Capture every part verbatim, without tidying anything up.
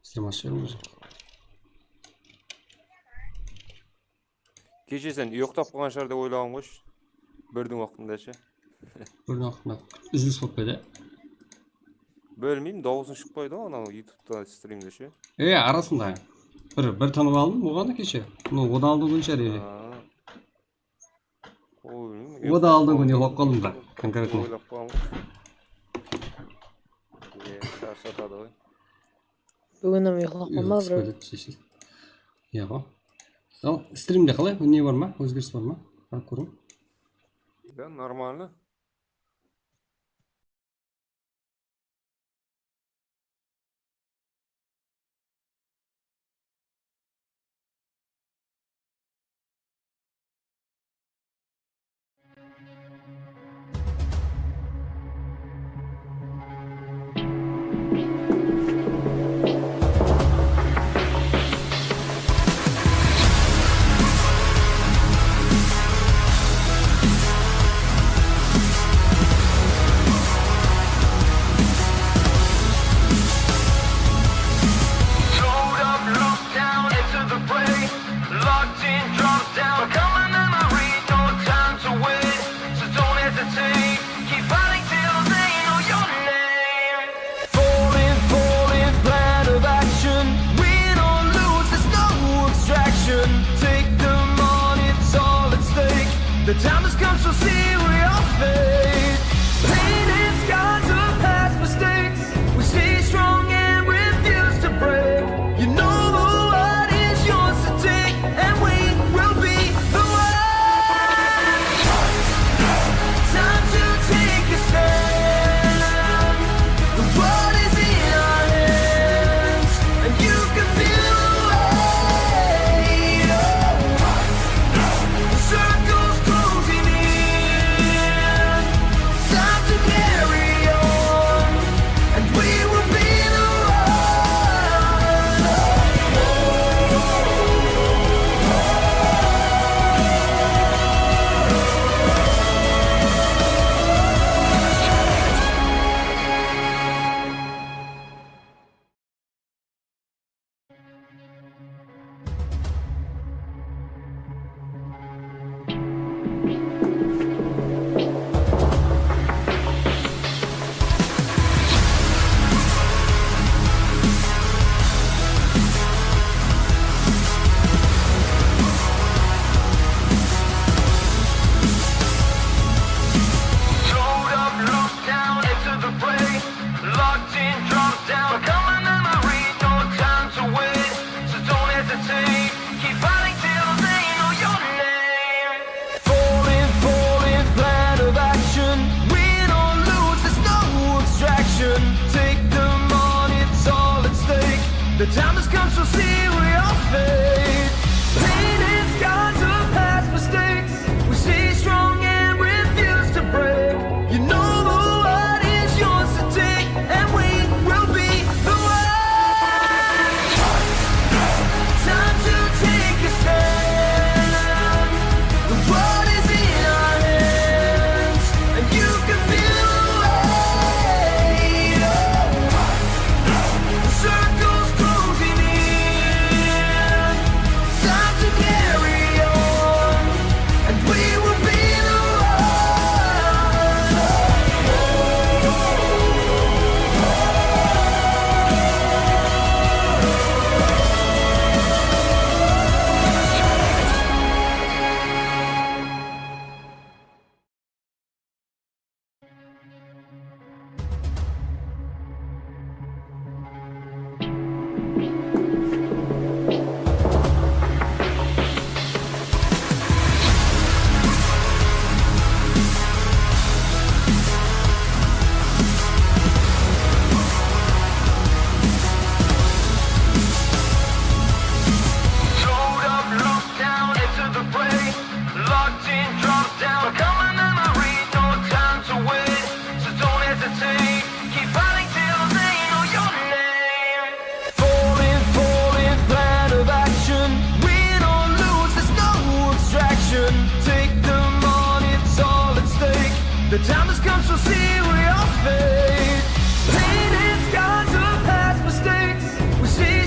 Stream ashıp júrmiz. Keshe sen uyıqtap qalǵan shıǵar dep oylaǵanım ǵoyshı. Birdiń waqtında sh. Birdiń waqtında. Izlis bolıp pa edi? Bilmeymen, dawısıń shıqpaydı ǵoy anaw YouTubeta strimde sh. E, arasında. Bir, bir tınıp aldım, oǵan da keshe. No, odan aldın kúni shıǵar ele. Aa. Oy, bilmeymen, odan aldın kúni uyıqlap qaldım da, konkretno. Oylap qaldım. E, sharshatadı ǵoy. Búgin hám uyıqlap qalma, bro. Yoq, sheshil. Iya ǵo. Al, strimde qalay? Ne bar ma? Ózgeris bar ma? Qarap kóriń. Ya, normalno. Down into the brain, locked in, drop down, become a memory, no time to wait, so don't hesitate, keep fighting till they know your name. Falling, falling, plan of action, win or lose, there's no abstraction, take them on, it's all at stake, the time has come, so seal your fate, paint and scars of past mistakes. We stay strong and refuse to break. You know the world is yours to take, and we will be the one. Time to take a stand. The world is in our hands, and you can feel the weight. The circle's closing in. Time to carry on, and we will be the one. Locked in, drop down, become a memory, no time to wait, so don't hesitate, keep fighting till they know your name. Falling, falling, plan of action, win or lose, there's no abstraction, take them on, it's all at stake, the time has come, so seal your fate, paint and scars of past mistakes. We stay strong and refuse to break. You know the world is yours to take, and we will be the one. Time to take a stand. The world is in our hands, and you can feel the weight. The circle's closing in. Time to carry on, and we will be the one. Load up, lock down, into the brain. Locked in, drop down, become a memory, no time to wait, so don't hesitate, keep fighting till they know your name. Falling, falling, plan of action, win or lose, there's no abstraction, take them on, it's all at stake, the time has come, so seal your fate, paint and scars of past mistakes. We stay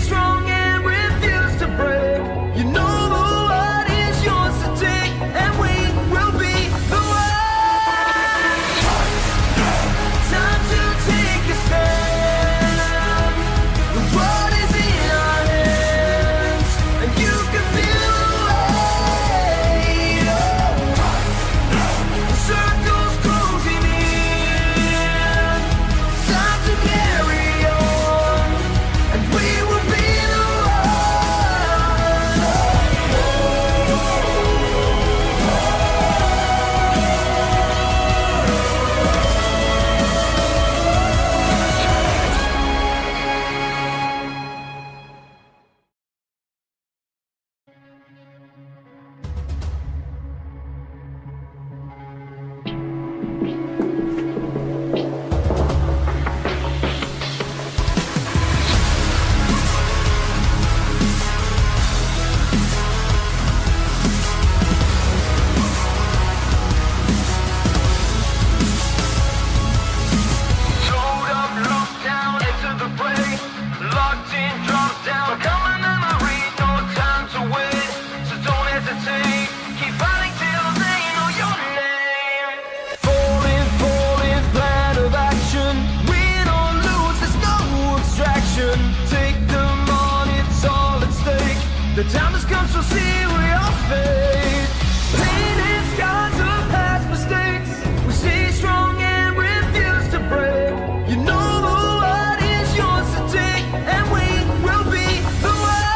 The time has come, so seal your fate. Painted scars of past mistakes. We stay strong and refuse to break. You know the world is yours to take, and we will be the one.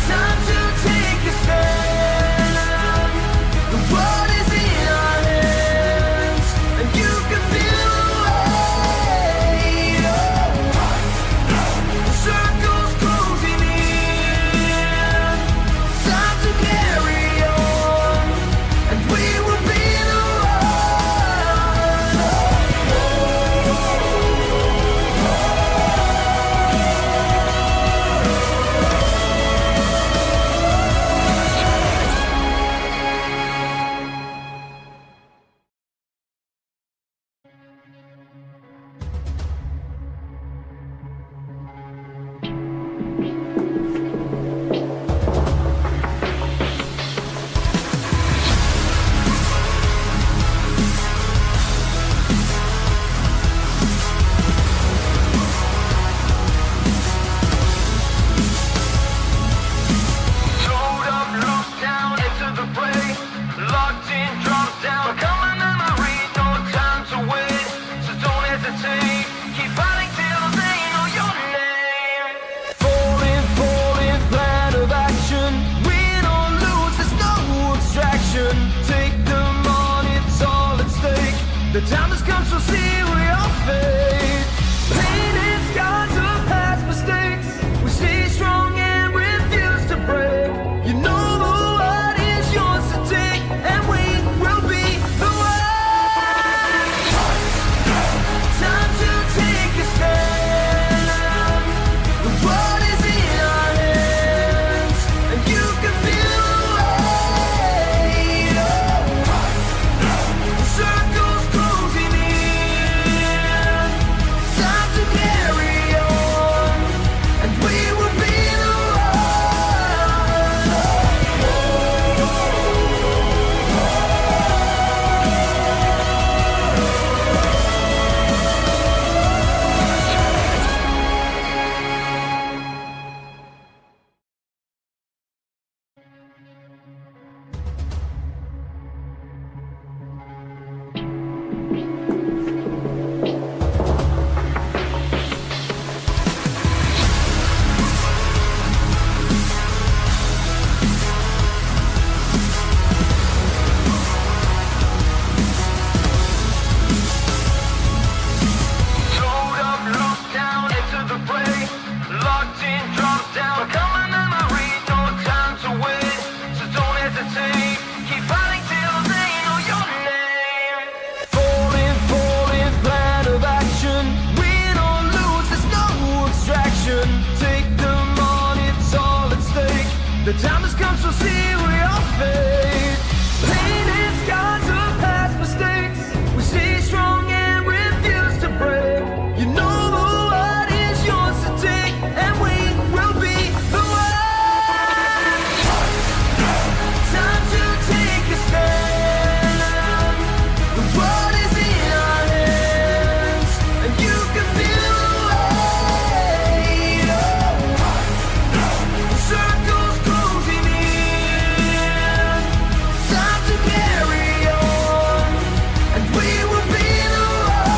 Time to take a stand. The world is in our hands, and you can feel the weight. Oh, circles closing in. Time to carry on, and we will be the one. Showed up, looked down into the fray. Locked in, dropped down. Become a memory, no time to wait. So don't hesitate, keep fighting till they know your name. Falling, falling, plan of action. Win or lose, there's no abstraction. Take them on, it's all at stake. The time has come, so seal your fate. Painted scars of past mistakes. We stay strong and refuse to break. You know the world is yours to take, and we will be the one. Time to take a stand. The world is in our hands, and you can feel the weight. Oh, circles closing in. Time to carry on, and we will be the one. Showed up, looked down into the fray. Locked in, dropped down. Become a memory, no time to wait. So don't hesitate, keep fighting till they know your name. Falling, falling, plan of action. Win or lose, there's no abstraction. Take them on, it's all at stake. The time has come, so seal your fate. Painted scars of past mistakes. We stay strong and refuse to break. You know the world is yours to take, and we will be the one. Time to take a stand. The world is in our hands, and you can feel the weight. Oh, circles closing in. Time to carry on, and we will be the one.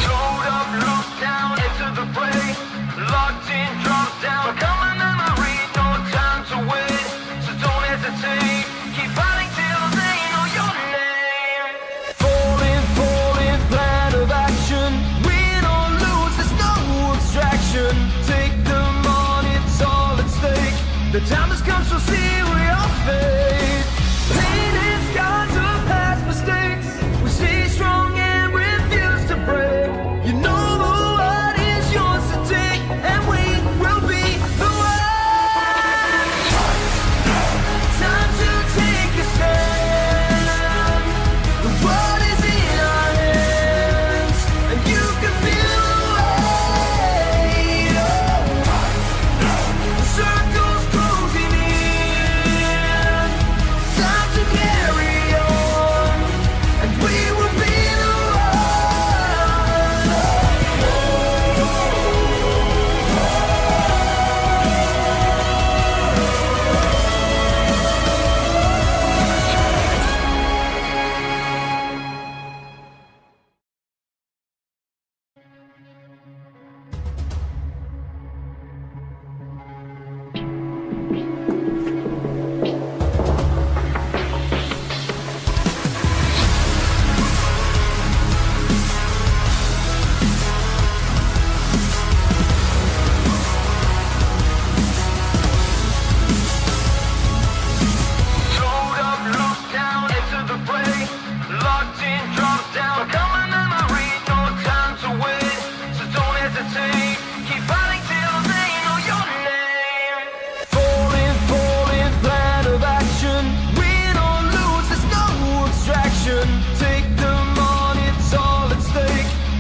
Showed up, looked down into the fray. Locked in, dropped down. Become a memory, no time to wait. So don't hesitate, keep fighting till they know your name. Falling, falling, plan of action. Win or lose, there's no abstraction. Take them on, it's all at stake. The time has come, so seal your fate. Painted scars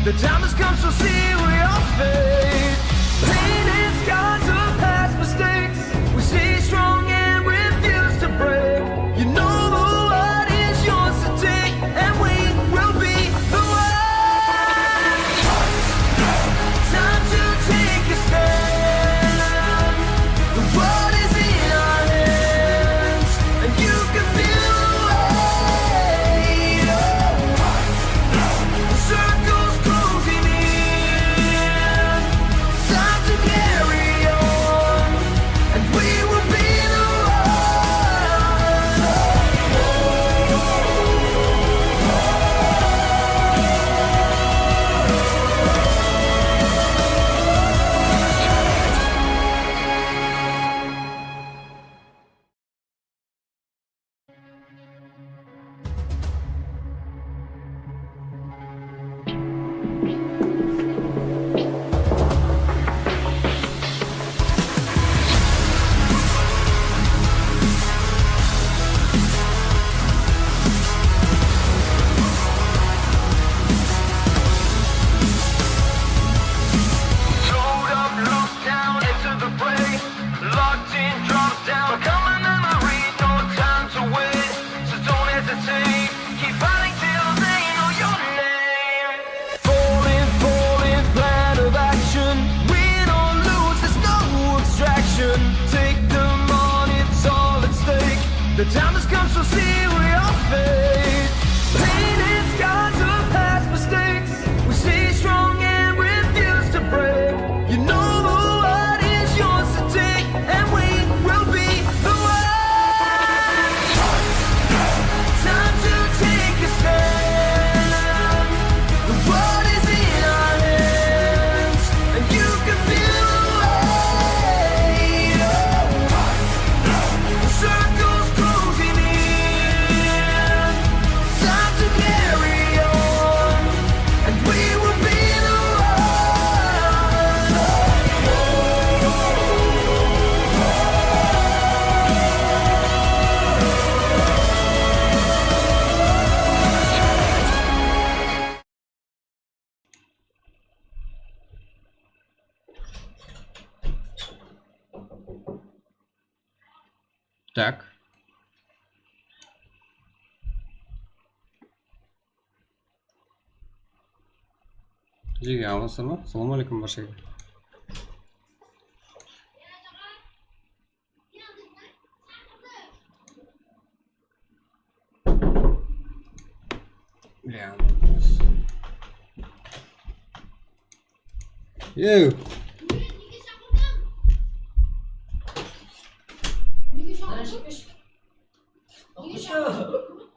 The time has come, so seal your fate. Painted scars of past mistakes. We stay strong and refuse to break. You know the world is yours to take, and we will be the one. Time to take a stand. The world is in our hands, and you can feel the weight. Oh, circles closing in. Time to carry on, and we will be the one. Down into the brain, locked in, drop down, become a memory, no time to wait, so don't hesitate, keep fighting till they know your name. Falling, falling, plan of action, win or lose, there's no abstraction, take them on, it's all at stake, the time has come, so seal your fate. Painted scars of past mistakes. We stay strong and refuse to break. You know the world is yours to take, and we will be the one. Time to take a stand. The world is in our hands, and you can feel the weight. Oh, circles closing in. Time to carry on, and we will be the one. Так. Jege, alıńızlar ma? Assalamu aleykum, barshaǵa. Yo.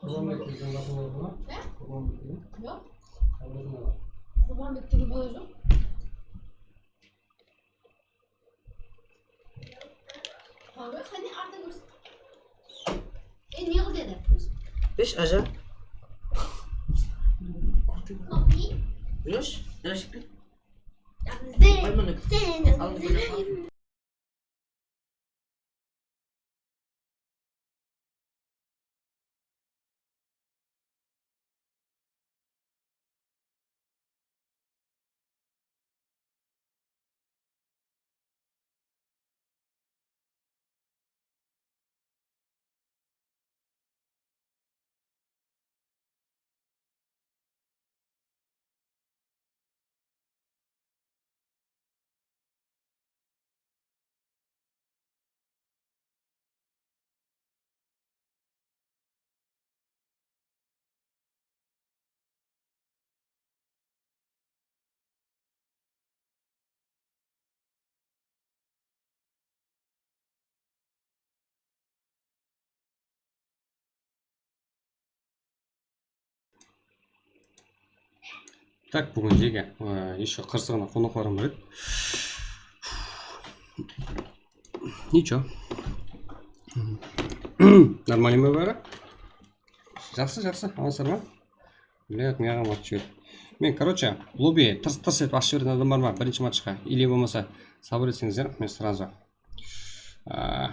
Qurbanbek degen bala bar ma? Qurbanbek degen? Yoq. Qurbanbek degen bala joq. Qáne artıń kórset. E, ne qıl dedi? Besh, aja. Besh, aja. Sen, sen. Tak, búgin jege, e, ещё qırsıǵına qonaqlarım kiredi. Ничего. Нормальный ma bári? Jaqsı, jaqsı. Alıńızlar ma? Блядь, mınaǵan match júr. Men, короче, lobby tırs-tırs etip ashıp jibergen adam bar ma? Birinshi matchqa. Или bolmasa, sabır etseńizler, men сразу. Aa.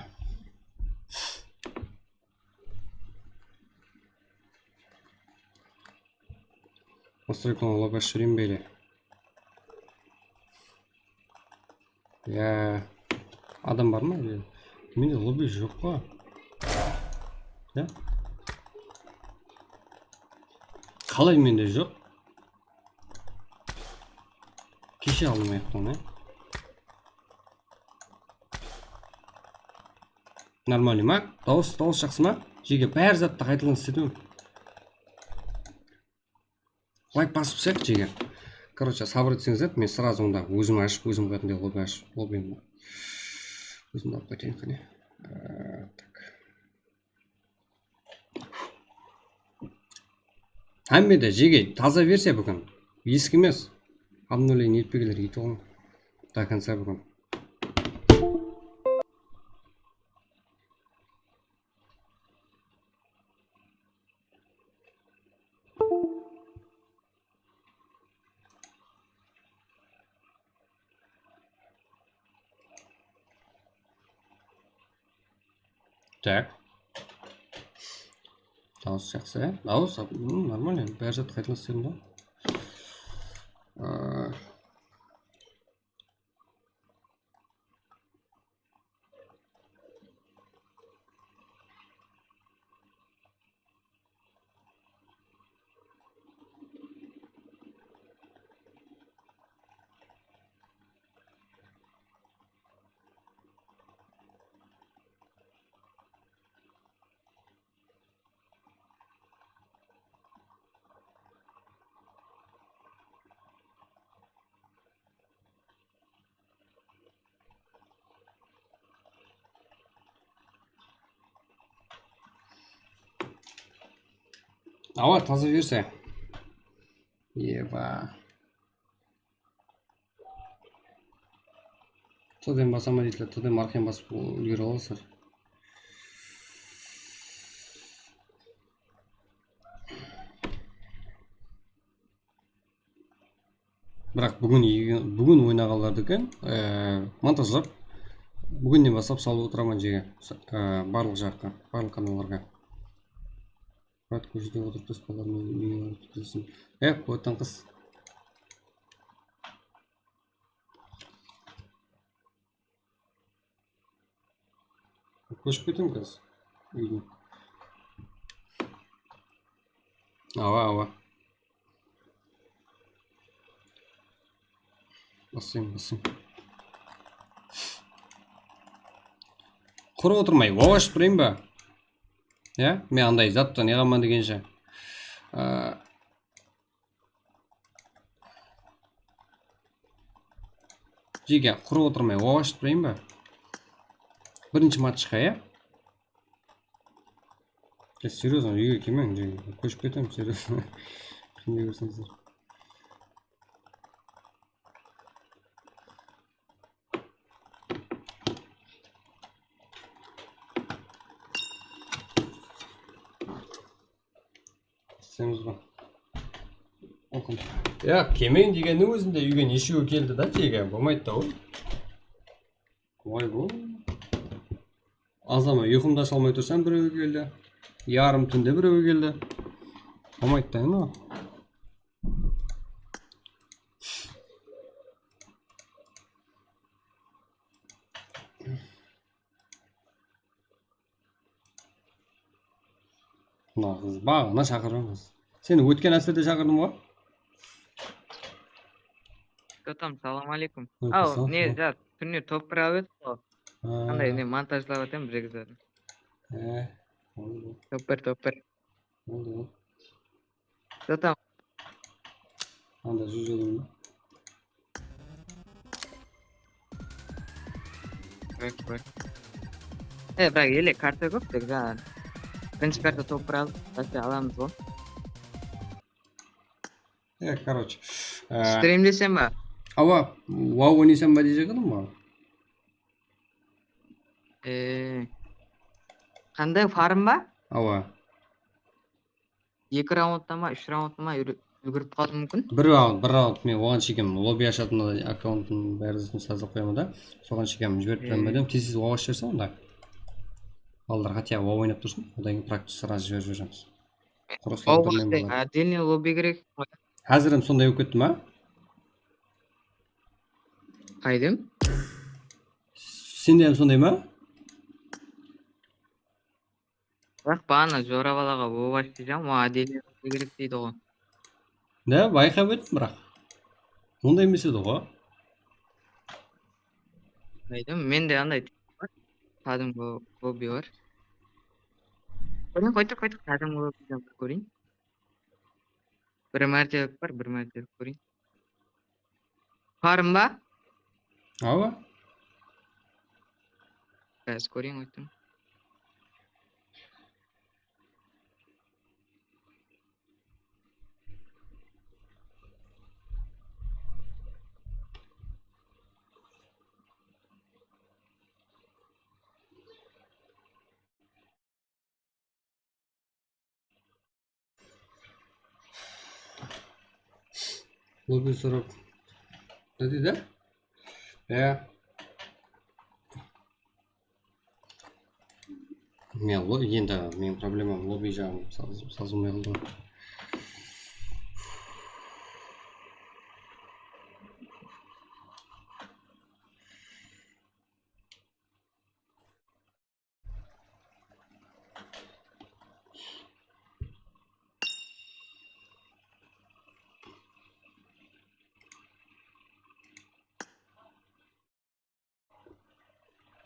Настройкаlarına lobby ashıp jibereyim be, или? Ya, adam bar ma? Mende lobby joq pa? Ya. Qalay mende joq? Keshe aldım ayaqtan, ya. Нормальный ma? Dawıs, dawıs jaqsı ma? Jege, bári zattı qaytadan isletiń. Layk basıp sayıq, jege. Короче, sabır etseńiz, men сразу onda ózim ashıp, ózim qatında lobby ashıp, lobby. Ózimdi alıp qaytayın, qáne. Ee, tak. Hámmede jege taza versiya búgin. Eski emes. Обновление etpegenler etip alıń. До конца búgin. Так. Dawıs jaqsı, ya. Dawıs, hmm, нормально. Bári zattı qaytadan istedim da. Aa. Awa, taza versiya. Eba. Todem basa ma deydiler, todem arqayın basıp úlgere alasızlar. Biraq búgin, búgin oynaǵanlardiki, e, montajlap, búginnen baslap salıp otıraman jege, e, barlıq jaqqa, barlıq kanallarǵa. Murat kóshede otırıp, dospalar menen úyine barıp kirisin. E, Quwattan qız. Kóship ketem házir úyge. Awa, awa. Basayın, basayın. Qurı otırmay, wow ashıp turayın ba? Ya, men anday zatta ne qılaman degenshe. Aa, Jege, qurı otırmay, wow ashıp turayın ba? Birinshi matchqa, ya? Ya, серьёзно, úyge kelmeń, jege. Kóship ketem, серьёзно. Qıynay berseńizler. Isteymiz ba? Okın. Ya, kelmeń degenniń ózinde úyge neshewi keldi da, jege, bolmaydı da ol. Oy, bu. Azlama uyqımdı asha almay tursam, birewi keldi. Yarım túnde birewi keldi. Bolmaydı da, endi. Mına qız baǵına shaqırıp atır. Seni ótken ásirde shaqırdım ǵoy. Totam, salam aleykum. Aleykum salam. Aw, ne, jat, túnine top bir alıp edik ǵoy. Ha. Qanday, ne, montajlap atırman bir-eki zat. E, boldı. Top bir, top bir. Boldı, boldı. Totam. Anda júz adam ba? Kórek, kórek. E, biraq ele karta kóp, tek jańa birinshi karta top bir alıp, báske alamız ǵoy. E, короче, e, strimlesem ba? Awa, wow oynaysań ba diyecek edim ǵoy. E, qanday, farm ba? Awa. Eki raundta ma, úsh raundta ma úl-, úlgirip qalıwı múmkin. Bir raund, bir raund, men oǵan shekem lobby ashatın akkauntın bári zaten sazlap qoyaman da. Soǵan shekem jiberip turaman ba dedim, tez-tez wow ashıp jiberse onda. Balalar хотя бы wow oynap tursın, odan keyin praktika сразу jiberip jiberemiz. Qurı uslap turmayman bular. Отдельный lobby kerek. Házir hám sonday bolıp ketti ma? Qaydem? Sende hám sonday ma? Biraq baǵana Jora balaǵa ovosh deyjam, oǵan adeliya kerek deydi ǵoy. Da, bayqap edim, biraq. Onday emes edi ǵoy. Aydım, mende anday bar. Qádimgi hobbi bar. Qoyayın, qoytır, qoytır, qádimgi hobbidan bir kóreyin. Bir mártelik bar, bir mártelik kóreyin. Qarın ba? Awa. Biraz kóreyin, qoytır. Lobby sorap. Ne dedi? Ya. Men lo-, endi meniń problemam lobby jaǵım saz-, sazılmay qaldı ǵoy.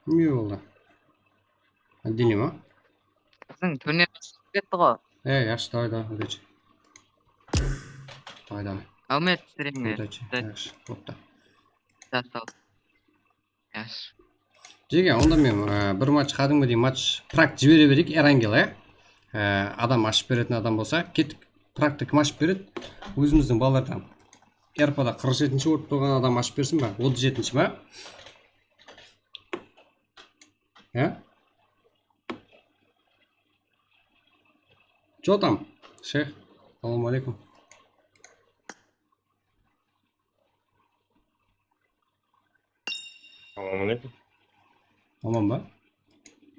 Ne boldı? Отдельный ma? Biziń turnirimizge ketti ǵo. Ey, yaqshı, davay, davay, удачи. Davay, davay. Áwmet, sizlerge. Удачи. Yaqshı, boptı. Jasal. Yaqshı. Jege, onda men, e, bir match, qádimgidey match prakt jibere bereyik, Erangel, e. E, adam ashıp beretin adam bolsa, kettik. Prakta kim ashıp beredi? Ózimizdiń balalardan. Erpada qırq jetinshi bolıp turǵan adam ashıp bersin ba? Otız jetinshi ma? Ya? Чё там, sheyx? Assalawma aleykum. Assalawma aleykum. Aman ba?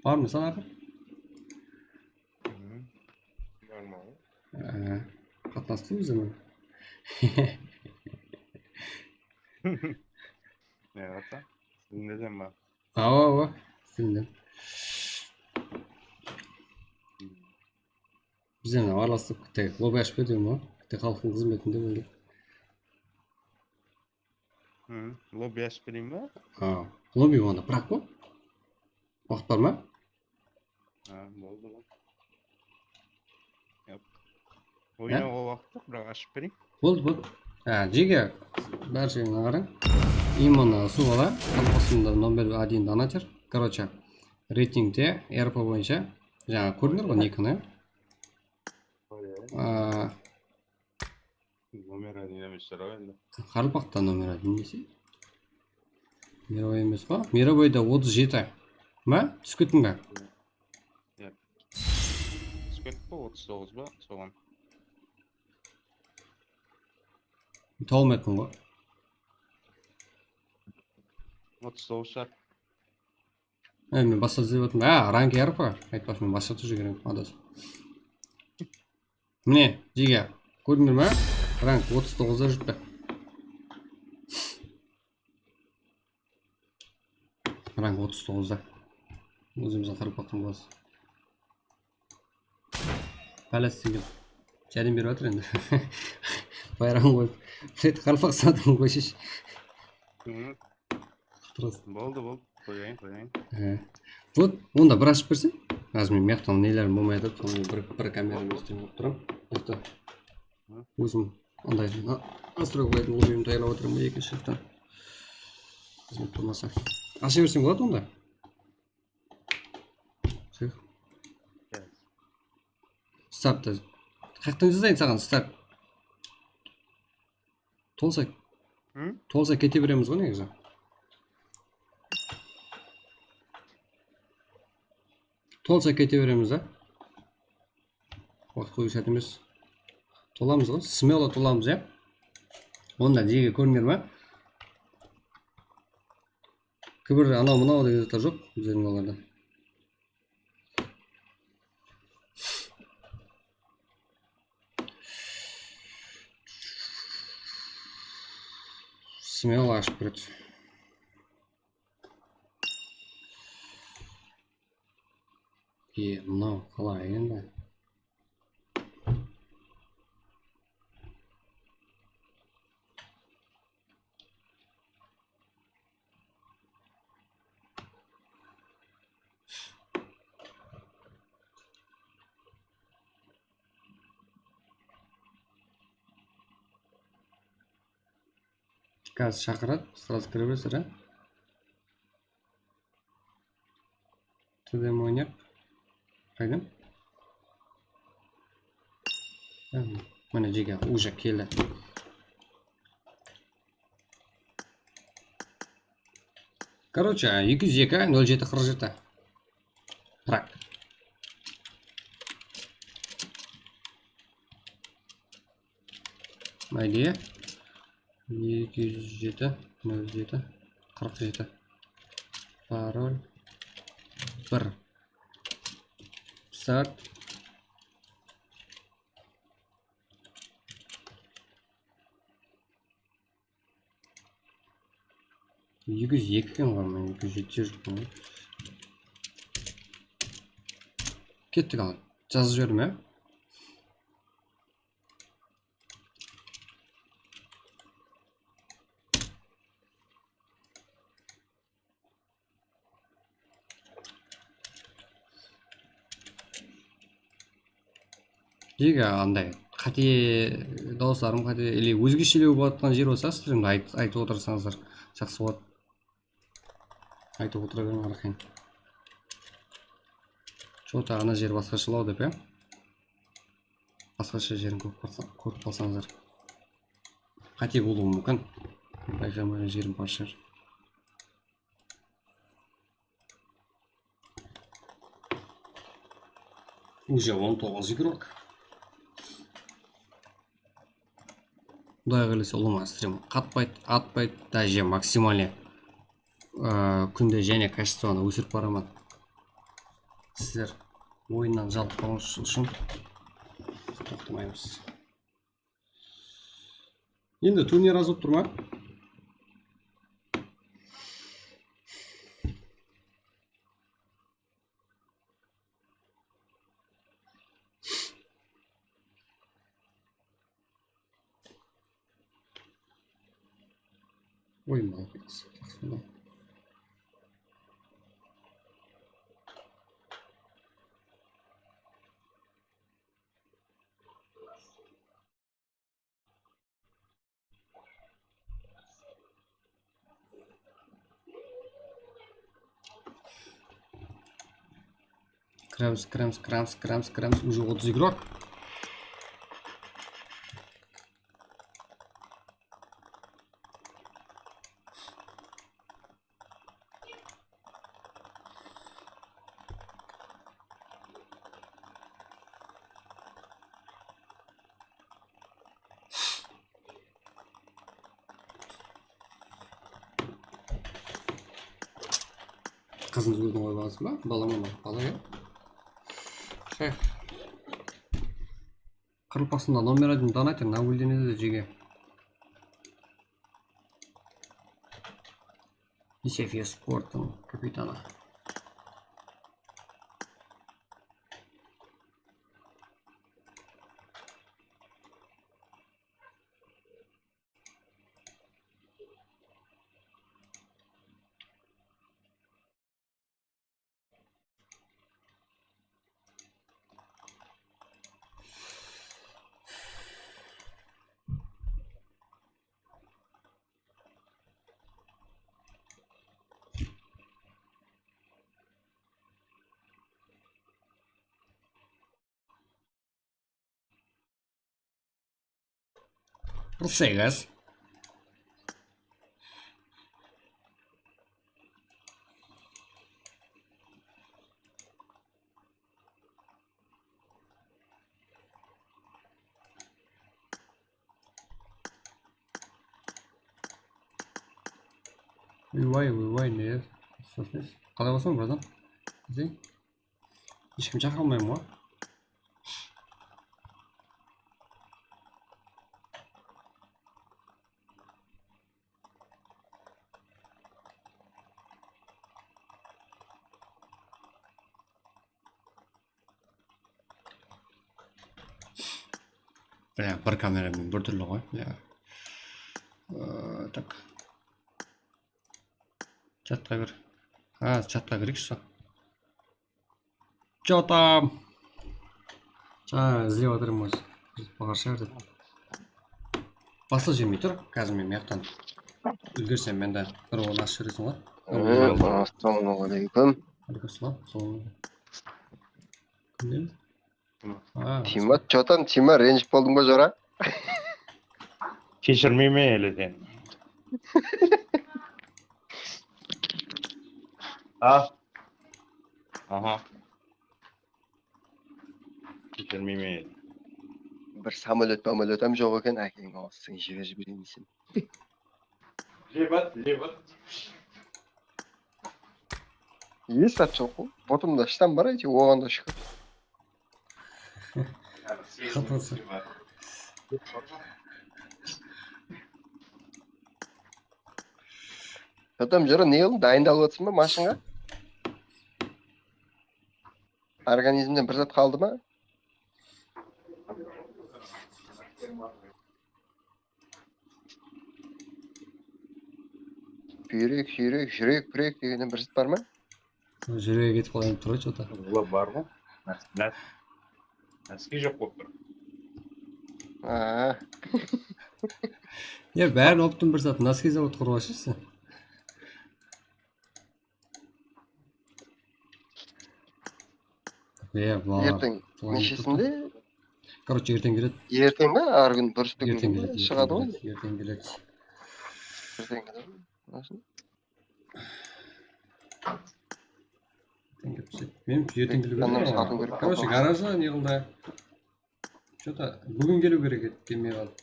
Barmısań aqır? Normal. Ee, qatnastı ózime. Ne qılasań? Sizin neseń bar? Awa, awa. Sizin. Biz endi aralastıq, bitta lobby ashıp berdim ǵoy. Bitta xalıqtıń xızmetinde boldı. Hı, lobby ashıp bereyin be? Ha, lobby onda, biraq ǵoy. Waqıt bar ma? Ha, boldı, boldı. Yap. Oynawǵa waqıt joq, biraq ashıp bereyin. Boldı, boldı. Ha, jege, bársheńe qarań. Imona Suvala, Qaraqalpaqstanda nomer один donater. Короче, reytingte R P boyınsha, jańa kórdińler ǵoy, nikini. Aa, Nomer один emes shıraw endi. Qaraqalpaqta nomer один dese. Мировой emes pa? Мировойda otız jeti. Ma? Túsip kettiń be? Yep. Túsip kettik pe, otız toǵız ba? Soǵan. Tawılmay atırman ǵoy. Otız toǵız shart. E, men basqa izlep atırman. A, rank R P. Aytpaqshı, men basqa túrge keremen, adasıp. Mine, jege, kórdińler ma? Rank otız toǵızda júripti. Rank otız toǵızda. Ózimizdiń qaraqalpaqtıń balası. Bálesi kelip járdem berip atır endi. Bayraǵın qoyıp. Qaraqalpaqstandıń qoyshısh. Hı. Qıtırız. Boldı, boldı. Qoyayın, qoyayın. He. Вот, onda bir ashıp berseń. Házir men mıyaqtan nelerim bolmay atır, sonı bir, bir kamera menen islep alıp turaman. Mıyaqta. Hı? Ózim anday na-, настройка qoyatın lobbyimdi tayarlap atırman, ekinshi jaqtan. Xızmet bolmasa. Asha berseń boladı onda. Sıyıq. Startta. Qayaqtan jazayın saǵan start? Tolsa, hı? Tolsa kete beremiz ǵoy negizi. Tolsa kete beremiz da. Waqıt qoyıw shárt emes. Tolamız ǵoy, смело tolamız, ya. Onda jege kórdińler ma? Kibir anaw mınaw degen zatlar joq bizlerdiń alarda. Смело ashıp kiredi. E, mınaw qalay endi? Házir shaqıradı, srazı kire beresiz, a? T D M oynayıq. Qaydan? Mine, jege, уже keldi. Короче, eki júz eki, nol jeti, qırq jeti. Prak. I D eki júz jeti, nol jeti, qırq jeti. Parol bir. Start. Eki júz eki eken ǵoy, men eki júz jeti júrmen. Kettik al. Jazıp jiberdim, ya. Jege anday qáte, dawıslarım qáte, или ózgeshelew bolatqan jer bolsa, strimdi ayt-, aytıp otırsańızlar, jaqsı boladı. Aytıp otıra beriń, arqayın. Что-то ana jer basqashalaw dep, ya? Basqasha jerin kórip qalsa-, kórip qalsańızlar. Qáte bolıwı múmkin. Bayqamaǵan jerim bar shıǵar. Уже on toǵız igrok. Quday qálese, ulıwma strim qatpaydı, atpaydı, даже maksimalnıy, ıı, kúnde jáne kachestvanı ósirip baraman. Sizler oyınnan jalıqpawıńız ushın toqtamaymız. Endi turniya razı bolıp tur ma? Oy, молодец. Kiremiz, kiremiz, kiremiz, kiremiz, kiremiz. Уже otız igrok. Qızınız óziń qoyıp alsın ba? Bala ma? Bala, ya. Shayx. Qırpasında номер один донатер, na óldenedi de jege. Есефьев спорттың капитаны. Qırq segiz. Uybay, uybay, ne? Qalay bolsań, bratan? Hesh kim shaqırmay ma? Bля, bir kameramen bir túrli ǵoy. Bля. Ee, tak. Chatqa bir. Ha, chatqa kireyikshi. Jotam. Jańa izlep atırman, ózi. Baǵar shıǵar dep. Basla jermey tur. Házir men mıyaqtan úlgersem, mende bir orın ashıp jiberesiń ǵoy. Ee, assalamu aleykum. Aleykum salam. Salam. Kimden? A, Tima, jotam, Tima, renjip boldıń ba, jora? Keshirmeymen ele seni. A. Aha. Keshirmeymen ele. Bir samolyot, pamolyot hám joq eken, ákeń awızsın, jiberip jibereyin desem. Lebat, lebat. Esi atshaq ǵoy. Botımda shtam bar, áytewir, oǵan da shúkir. Adam jara, ne qıldıń? Dayındalıp atırsıń ba mashınǵa? Organizmden bir zat qaldı ma? Búyrek, súyrek, júrek, púrek degennen bir zat bar ma? Júregi ketip qalǵan tur ǵoy, что-то. Olar bar ǵoy. Nas-, nas-, noskiy joq bolıp tur. Aa. Ya, bárin alıp turdım bir zat, noskiy zavod qurıp alshı sen. Iya, bala. Erteń neshesinde? Короче, erteń keledi. Erteń be? Argún durıs. Erteń keledi, shıǵadı ǵoy. Erteń keledi. Erteń keledi. Erteń keledi. Men erteń kelip edim. Короче, garajda ne qıldı? Что-то búgin keliw kerek edi, kelmey qaldı.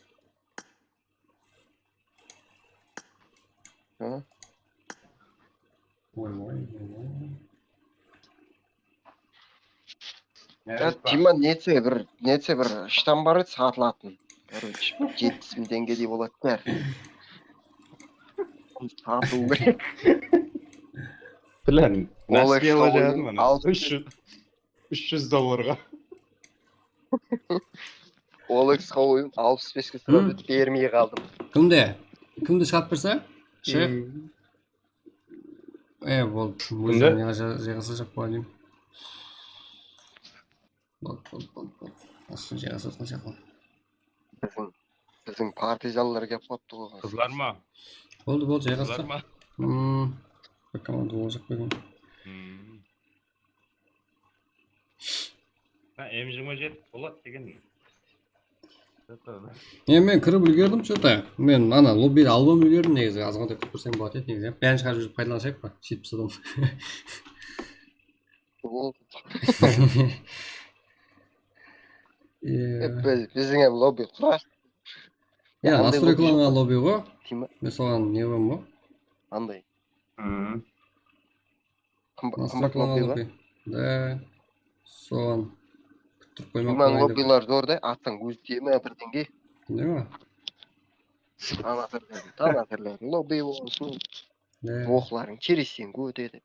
Hı? Oy, oy, oy, oy. Ya, Tima, netse bir, netse bir shtam bar edi, satılatın. Короче, bir jetis mıń teńgedey boladı da. Satıw kerek. Bilen, Rolex qoydım, alıp úsh júz, úsh júz dollarǵa. Rolex qoydım, alpıs beske sıradı, bermey qaldım. Kimde? Kimde shıǵarıp berse? Shıǵ. E, boldı. Kimde? Ózine jayǵasajaq bolayın. Boldı, boldı, boldı, boldı. Asıl jayǵasajaq. Biziń, biziń partizanlar kep qaptı ǵoy. Qızlar ma? Boldı, boldı, jayǵastıq. Qızlar ma? Hmm. Bir komanda bolajaq pa eken? Hmm. Ha, M jigirma jeti Polat degen. E, men kirip úlgerdim, что-то. Men ana lobbiydi alıp úlgerdim, negizi. Azǵantay kútip tursam boladı edi, negizi. Bárin shıǵarıp júrip paydalanshayıq pa? Sóytip tasladım. Biz, biziń hám lobbi qurar. Ya, nastroykalanǵan lobbi ǵoy. Men soǵan ne qılaman ǵoy? Qanday? Qımbat lobbi ba? Da, soǵan kúttirip qoymaq. Limon lobbiler zor da, attıń ózi tiye ma birdenge? Bilmeymen. Tanatirlerdiń, tanatirlerdiń lobbi bolsın. Oqlarıń teresinden ótedi.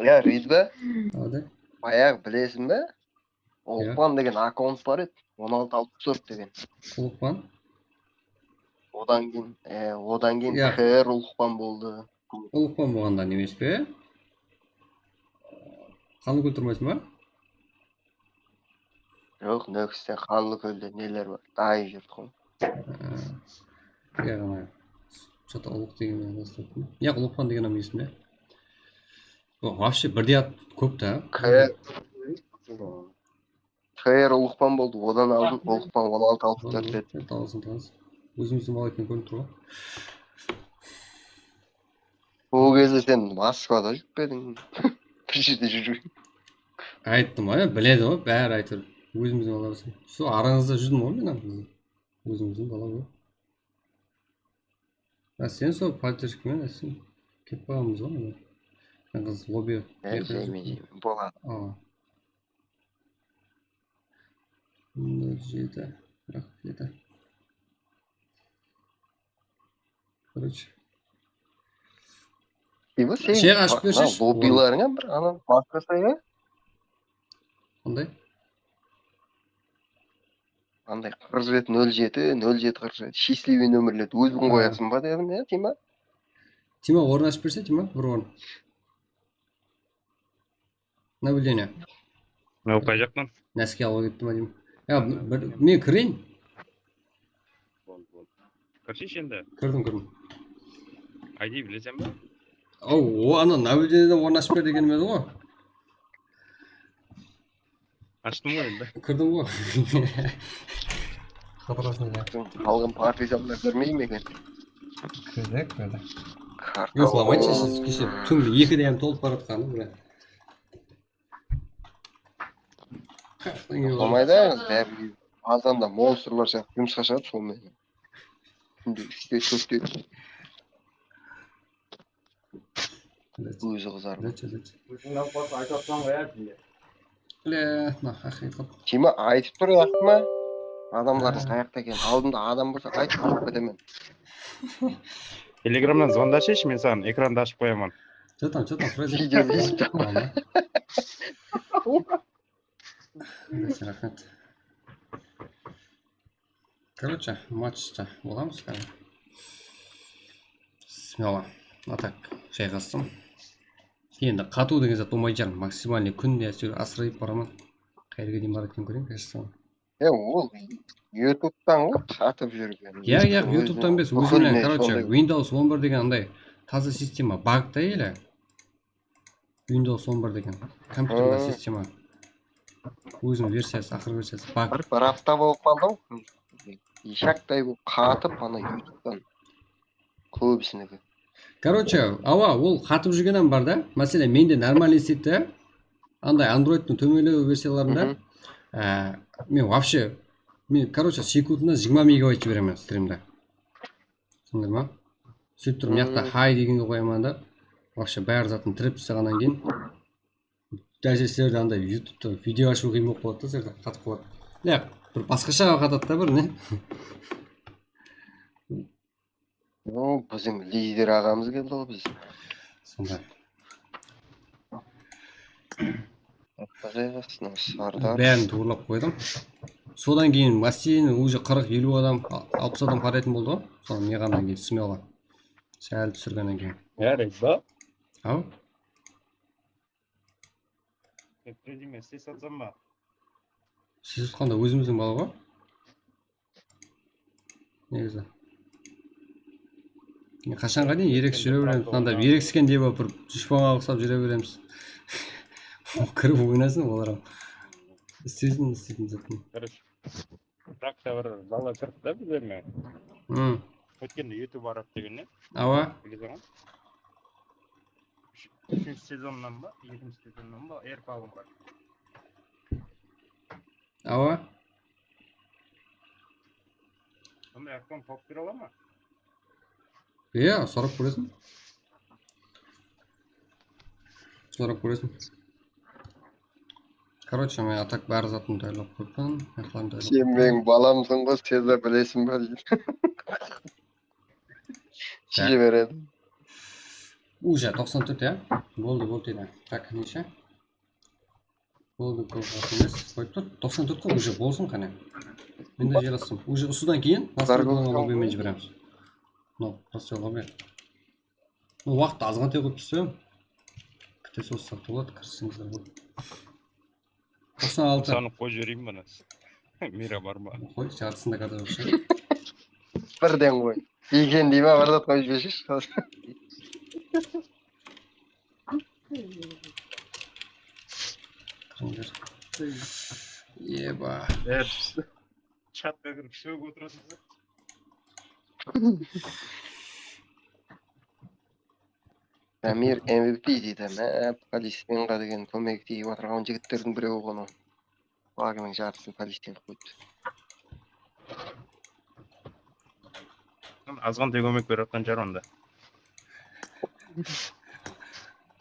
Ya, Ridva. Bayaǵı bilesiń be? Uluqpan degen akkaunt bar edi, on altı alpıs tórt degen. Uluqpan? Odan keyin, e, odan keyin K R Uluqpan boldı. Uluqpan bolǵanda ne emes pe? Qanlı kól turmaysıń ba? Joq, Nókiste, Qanlıkólde neler bar? Dayı jurt ǵoy. Aa, ya, ana, что-то Ulıq degen menen basladım. Ya, Uluqpan degen adam esimde. O, вообще, birdey at kóp ta. K R Uluqpan boldı, odan aldın Uluqpan on altı alpıs tórt edi. Tanısın, tanısın. Ózimizdiń bala eken kórinip tur ǵoy. Ol gezde sen Moskvada júrip pe ediń? Bir jerde júrip. Ayttım ǵoy, biledi ǵoy, bári aytır. Ózimizdiń bala eken. Sol arańızda júrdim ǵoy men hám. Ózimizdiń bala ǵoy. Ya sen sol поддержкамен sen kelip qalǵanbız ǵoy endi. Sen qız lobby. Boladı. Aa. Nol jeti, qırq jeti. Короче. Shek ashıp bersheyshi. Lobbilerine bir ana basqasa ya. Qanday? Anday qırq jeti nol jeti, nol jeti qırq jeti, счастливый nomerlerdi óziń qoyasıń ba dedim, ya, Tima? Tima, orın ashıp berse, Tima, bir orın. Nableniya. Mınaw qay jaqtan? Náske alıp ketti ma deymen. Ya, bir, men kireyin. Boldı, boldı. Kirsheyshi endi. Kirdim, kirdim. I D bileseń ba? Aw, o, ana, nableniyadan orın ashıp ber degenim edi ǵoy. Ashtım ǵoy endi. Kirdim ǵoy. Xatırlasın ya. Qalǵan partizanlar kirmey me eken? Kirdi, kirdi. Yoqlamaydı, keshe túnde ekide hám tolıp baratqanı, brat. Yoqlamaydı, báribir azanda monstrlar sıyaqlı jumısqa shıǵadı, sol menen. Kúnde úshte, tórtte. Ózi qızarıp. Óziń nawqas aytıp atsań ǵoy, ya, Tima. Bile, mına haqıyqat. Tima aytıp tur, yaqtı ma? Adamlardıń qayaqta ekenin. Aldında adam bolsa qaytıp alıp ketemen. Telegramnan zvonda ashayshı, men saǵan ekrandı ashıp qoyaman. Что там, что там произошло? Video deysiz. Raxmet. Короче, matchta bolamız házir. Смело. А так, jayǵastım. Endi qatıw degen zat bolmaydı, janım. Максимальный kúnde, áytewir, asırayıp baraman. Qayerge deyin baradı eken, kóreyin, кэшсам. E, ol YouTube'tan ǵoy qatıp júrgen. Yaq, yaq, YouTube'tan emes, ózimnen, короче, Windows on bir degen anday taza sistema, bug ta ele. Windows on bir degen kompyuterler sistema. Óziniń versiyası, aqırǵı versiyası, bug. Bir, bir apta bolıp qaldı ǵoy. Eshaktay bolıp qatıp, ana YouTube'tan kóbisiniki. Короче, awa, ol qatıp júrgen hám bar da. Máselen, mende нормально isleydi da. Anday Android'tiń tómenlegi versiyalarında, e, men вообще, men, короче, sekundına jigirma megabayt jiberemen strimde. Túsindiń ba? Sóytip turıp, mıyaqta hay degenge qoyaman da, вообще bári zatın tirep taslaǵannan keyin, даже sizlerdi anday YouTube'ta video ashıw qıyın bolıp qaladı da, sizlerdi qatıp qaladı. Ya, bir basqasha qatadı da bir ne? O, biziń lider aǵamız keldi ǵoy, biz. Sonday. Atpa jayǵasın, Sardar. Bárin tuwrılap qoydım. Sodan keyin basseyn уже qırq, eliw adam, alpıs adam qaraytın boldı ǵoy. Sonı ne qılǵannan keyin, смело. Sál túsirgennen keyin. Yaraydı da. Aw. Prezime ses atsam ba? Ses atqanda ózimizdiń bala ǵoy. Negizi. Ne, qashanǵa deyin ereksiz júre beremiz? Mınanday bir ereksken de bolıp, bir dushpanǵa uqsap júre beremiz. Kirip oynasın olar hám. Isleysin, isleytin zatın. Короче, frakciya bir bala kirdi da bizlerge. Hmm. Ótkende YouTube Arab degen ne? Awa. Bileseń ǵoy. Úsh-, úshinshi sezonnan ba, ekinshi sezonnan ba, erk alınǵan. Awa. Sonday akkaun tawıp bere ala ma? Iya, sorap kóresiń. Sorap kóresiń. Короче, men atak bári zatın tayarlap qoyıppan. Ayaqların tayarlap qoyıppan. Sen meniń balamsıń ǵoy, Seza, bilesiń ba deydi. Jiberedim. Уже toqsan tórt, ya? Boldı, boldı, deydi. Tak, neshe? Boldı, kóp emes. Qoyıp tur. Toqsan tórt ǵoy, уже bolsın qáne. Men de jıyrastım. Уже usıdan keyin nasıl lobbymen jiberemiz. No, просто lobby. No, waqıttı azǵantay qoyıp tursam. Kútese ussaq boladı, kirisińizler ǵoy. Toqsan altı. Sanıp qoyıp jibereyin be? Mira bar ma? Qoy, jartısında kada joq shıǵar. Birden qoy. Eken dey ma, bir zat qoyıp jibersheshshi. Kirińler. Eba. Chatqa kirip shógip otırasań. Damir M V P deydi. Mine, Palistinga degen kómegi tiyip atırǵan jigitlerdiń birewi ǵoy. Bagınıń jartısın Palistin qoydı. Azǵantay kómek berip atqan shıǵar onda.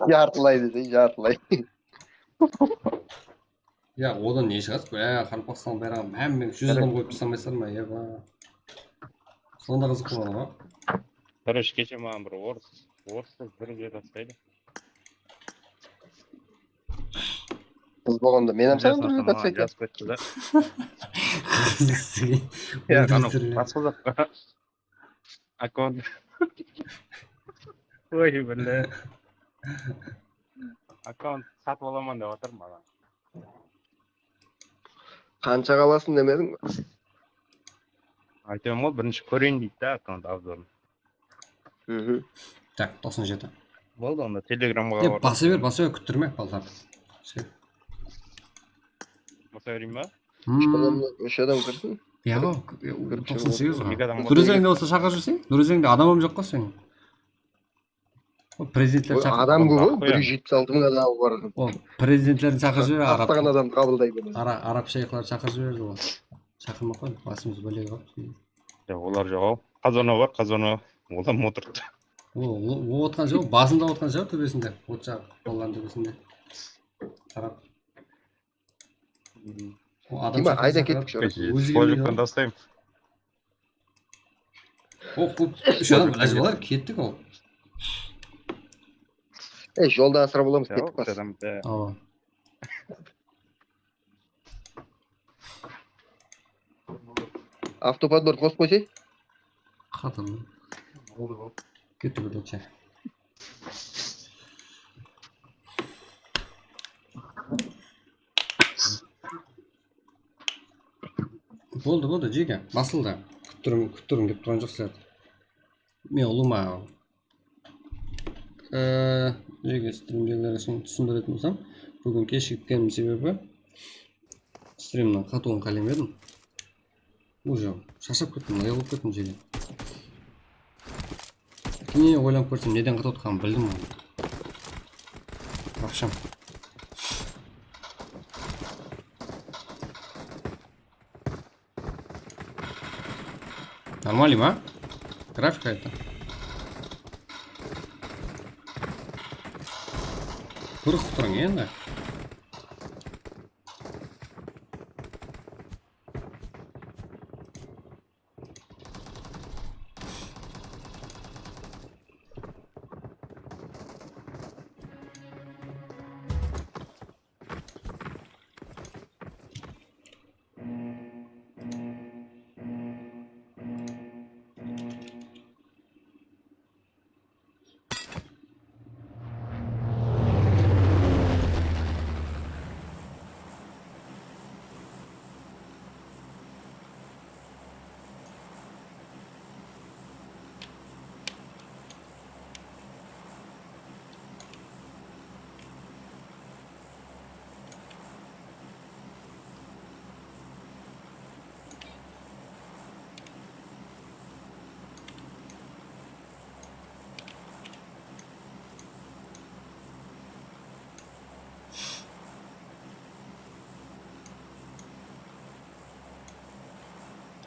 Jartılay dedi, jartılay. Ya, odan ne shıǵasız? Ya, Qaraqalpaqstan bayraǵın hámme júz adam qoyıp taslamaysızlar ma? Eba. Sonda qızıq boladı ǵoy. Короче, keshe maǵan bir orıs, orıs qız bir jerde taslaydı. Qız bolǵanda men hám saǵan bir zat aytayın. Jazıp ketti da. Ya, anau basqa zat. Akkaunt. Oy, bile. Akkaunt satıp alaman dep atırman. Qanshaǵa alasın demediń be? Aytaman ǵoy, birinshi kóreyin deydi da akkaunt obzorın. Mhm. Tak, toqsan jeti. Boldı, onda telegramǵa E, basa ber, basa ber, kúttirme, ballar. Basa bereyim ba? Úsh adam, úsh adam kirsin. Ya, toqsan segiz ǵoy. Eki adam. Durıs endi bolsa shaqırıp jiberseń. Durıs endi adam hám joq ǵoy seniń. O prezidentler Oy, shaqırdı. Adam kóp, Qoyam. Bir júz jetpis altı mıń adam bar. O prezidentlerdi shaqırıp jiber, arab, Astaǵan adam qabılday bermedi. ara, arab shayxlardı shaqırıp jiberdi ol. Shaqırmap qoydı, basımızdı bálege qoyıptı. Ya, olar joq-aw. Qazanov bar, Qazanov. Ol hám otırıptı. O, o, o otqan joq, basında otqan joq, tóbesinde. Ot jaǵıp, ballardıń tóbesinde. Qarap. O adam Dima, shaqırsa ayda shaqıradi. Kettik, shaqırsa. Ózi Spoiler kelmeydi. Tastayım. O, o, úsh adam ilajı bar, kettik ol. E, jolda asırap alamız, Ya, kettik úsh bas. Adam da. Awa. Avtopodbor qosıp qoysay. Qatın. Ketti bir dacha. Boldı, boldı, jeke, basıldı. Kúttiriń, kúttiriń dep turǵan joq sizlerdi. Men ulıwma. Ee, jeke, strimdegiler ushın túsindiretin bolsam, búgin keshikkenim sebebi strimniń qatıwın qálem edim. Уже sharshap kettim, ayaq bolıp kettim jeke. Keyin oylanıp kórsem, neden qatıp otqanın bildim. Вообще. Нормально ma? Grafika это. Qırıq turıń endi.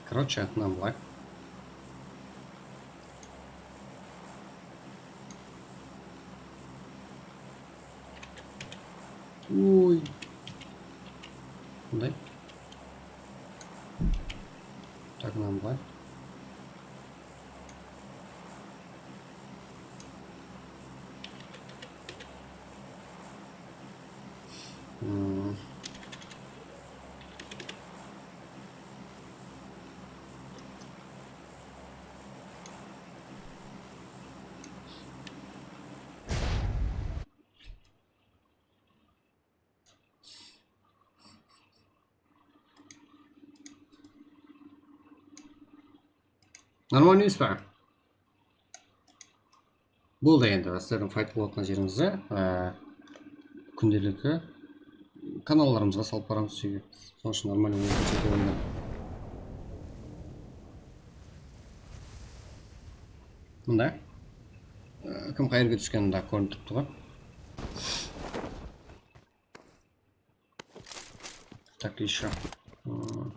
Короче, нам лайк. Oy. Bunday. Так, нам лайк. Hmm. Нормально emes pa? Boldı endi, sizlerdiń fayt qılıp atqan jerińizdi, e, kúndelikli kanallarımızǵa salıp baramız, jeke. Sonıń ushın нормально boldı dep oylayman. Mında, e, kim qayerge túskeni de kórinip turıptı ǵoy. Так, ещё. М.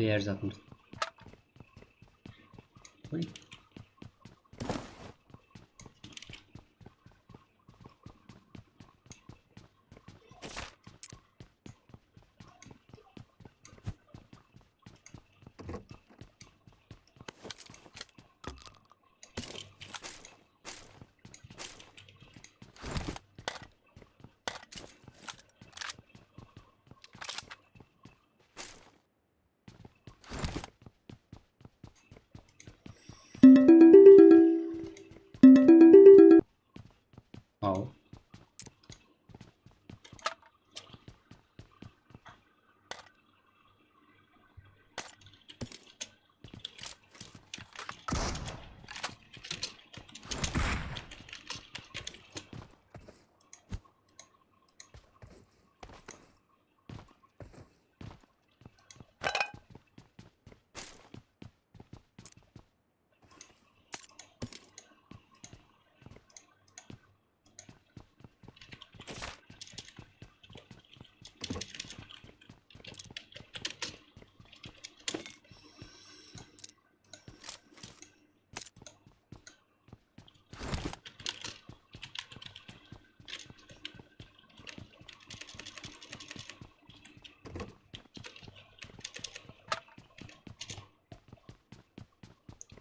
Ber zatımız. Oy. Al.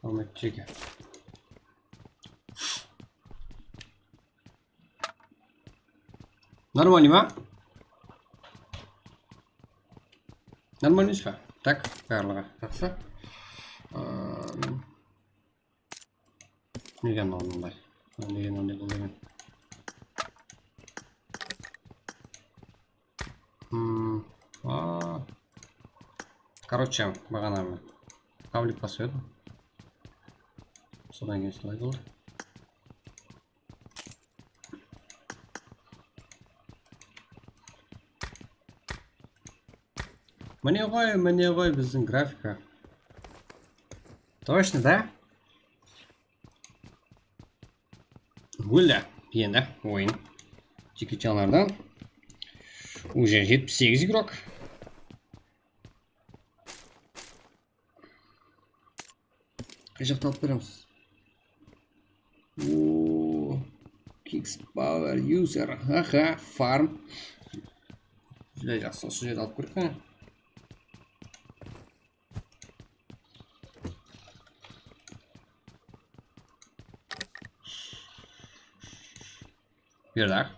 Ahmet Çeke. Нормальный ma? Нормальный pa? Tak, barlıǵı jaqsı. Am, nege mınaw mınday? Nege mınday boldı eken? Hmm, a. Короче, baǵana men pavlik basıp edim. Sodan keyin solay boldı. Mine ǵoy, mine ǵoy bizdiń grafika. Точно, da? Óldi. Endi oyın Jeki Chanlardan. Уже jetpis segiz igrok. Qay jaqta alıp beremiz? Oo, Kicks Power User. Aha, farm. Júdá jaqsı, usı jerdi alıp kirdik, qáne. Berdi.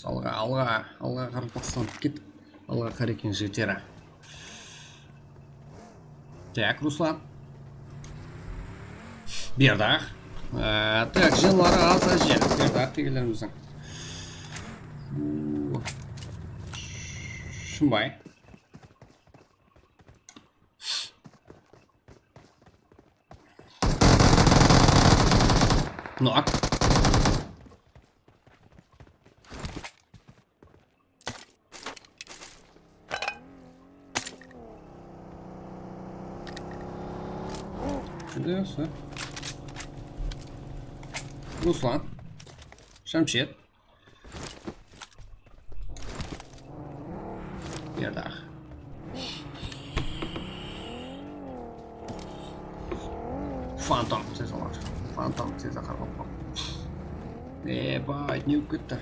Alǵa, alǵa, qaraqalpaqstan ket. Alǵa, Qarekeń jigitleri. Tak, Ruslan. Berdi. Á, tak, janları az, az jer. Berdi, degenlerimizdiń. Shımbay. Nok. Shunday bolsa. Ruslan. Shamshed. Berdi. Fantom, sez alar. Fantom, sez aqar. Ebay, ne bolıp ketti?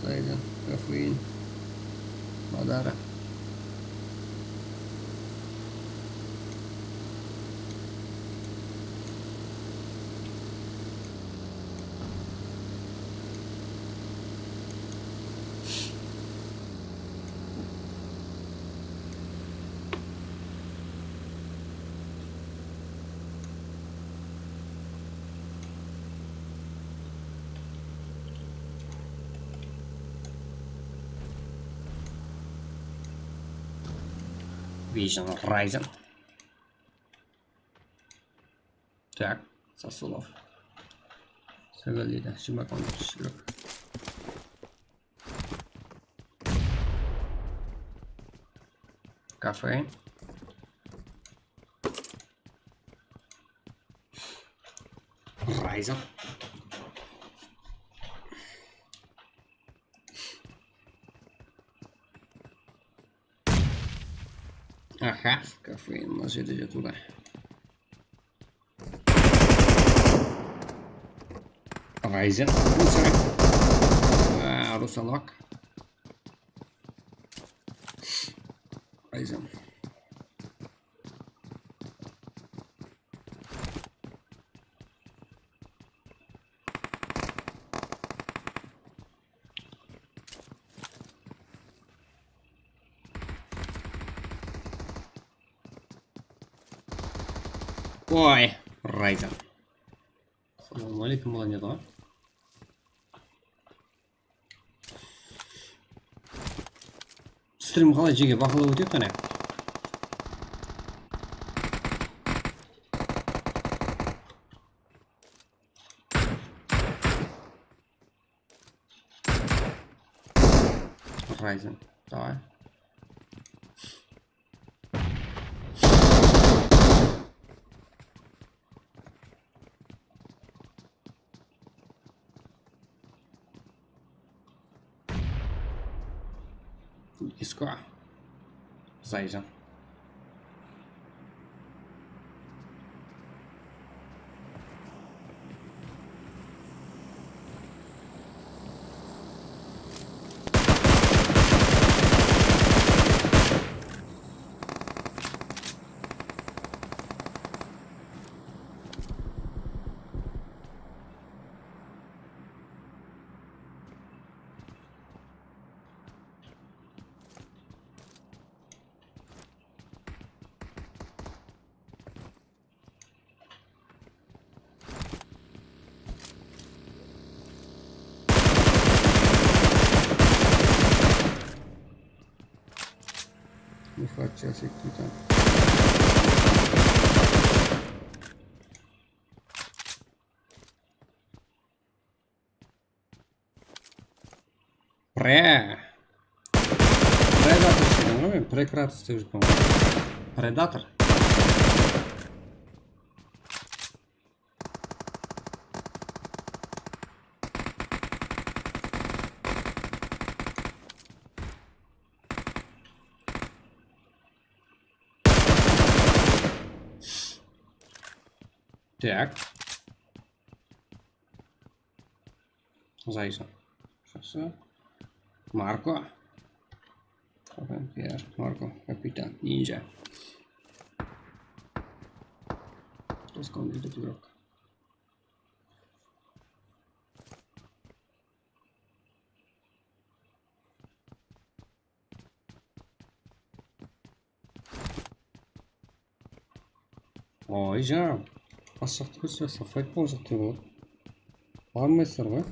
Zayda, Koffein, Madara. Vision Horizon. Так, Сосунов. Сагали, да, Шимакон, Широк. Kofein. Ryzen. Aha, kofein mına jerde jatır da. Ryzen. Aa, rusalak. Ryzen. Oy, Ryzen. Assalawma aleykum, bala ne edi ǵoy? Strim qalay, jeke, baqlaw óteyik qáne. Ryzen, давай. Isko. Zayjan. Выход сейчас и там. Pre. Predator islegen ǵoy men, Prekrat istep júrmen ǵoy. Predator. Tak. Zayısan. Jaqsı. Marko. Marko, kapitan, ninja. Кто скандалит, игрок? Oy, jańa bas jaqtı kórse, fayt bolıp jaqtı boladı. Barmaysızlar ǵoy.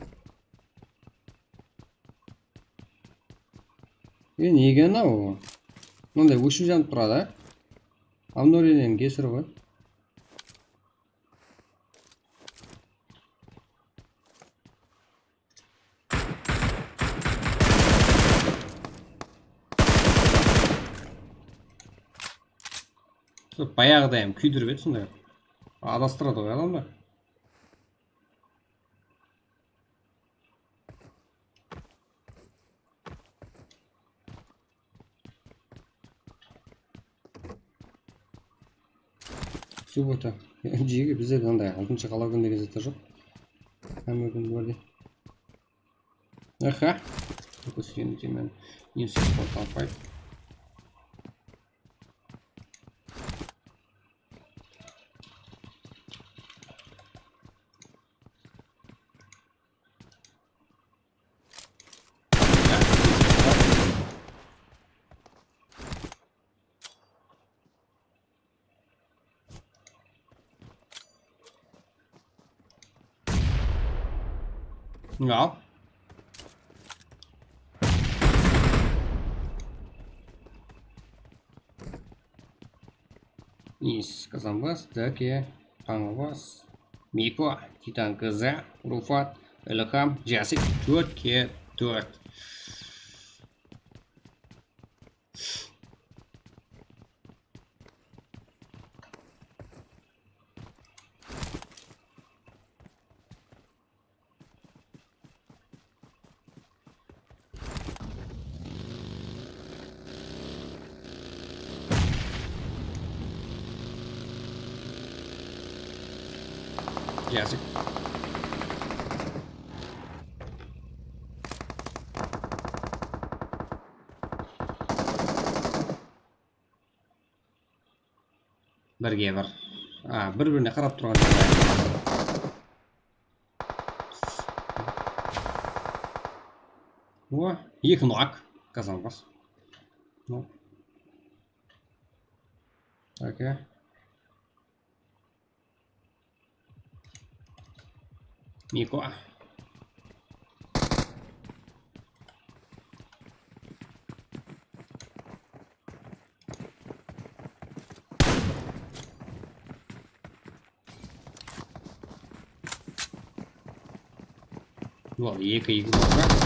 E, nege anaw? Mınday óship janıp turadı, a? Amnoriyeniń kesiri ǵoy. Sol bayaǵıday hám kúydirip edi sonday. Adastıradı ǵoy adamdı. Subbota. Jege, bizlerde anday altınshı qalaw kún degen zatlar joq. Hámme kún birdey. Aha. Только сюйген ekенмен. Endi sport alpay. Ya. Nis, Kazanbas, Dake, Tańlıbas, Miko, Titan G Z, Rufat, Ilham, Jasik, tórt ke tórt. Yazıq. Birge bir. A, bir-birine qarap turǵan. O, eki nok. Kazanbas. No. Okey. Miko. Ol eki, eki bolsa.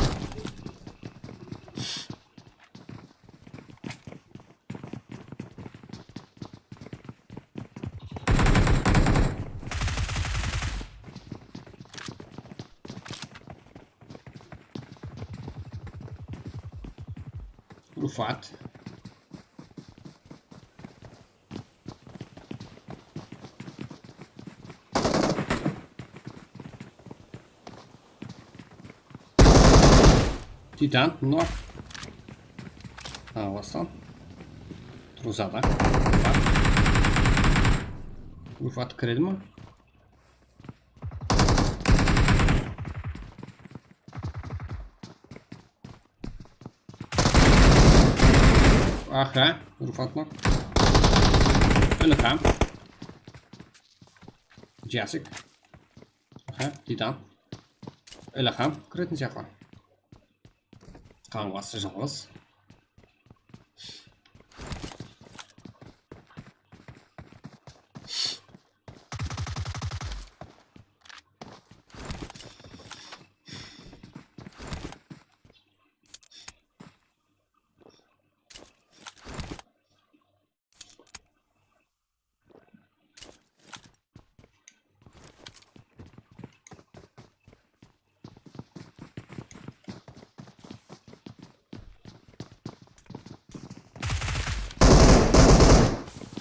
Rufat. Titan, no. Ha, bastan. Turızadı. Rufat kiredi ma? Aha, Rufat nok. Ilham. Jasik. Aha, Titan. Ilham kiretin sıyaqlı. Qańlası jalǵız.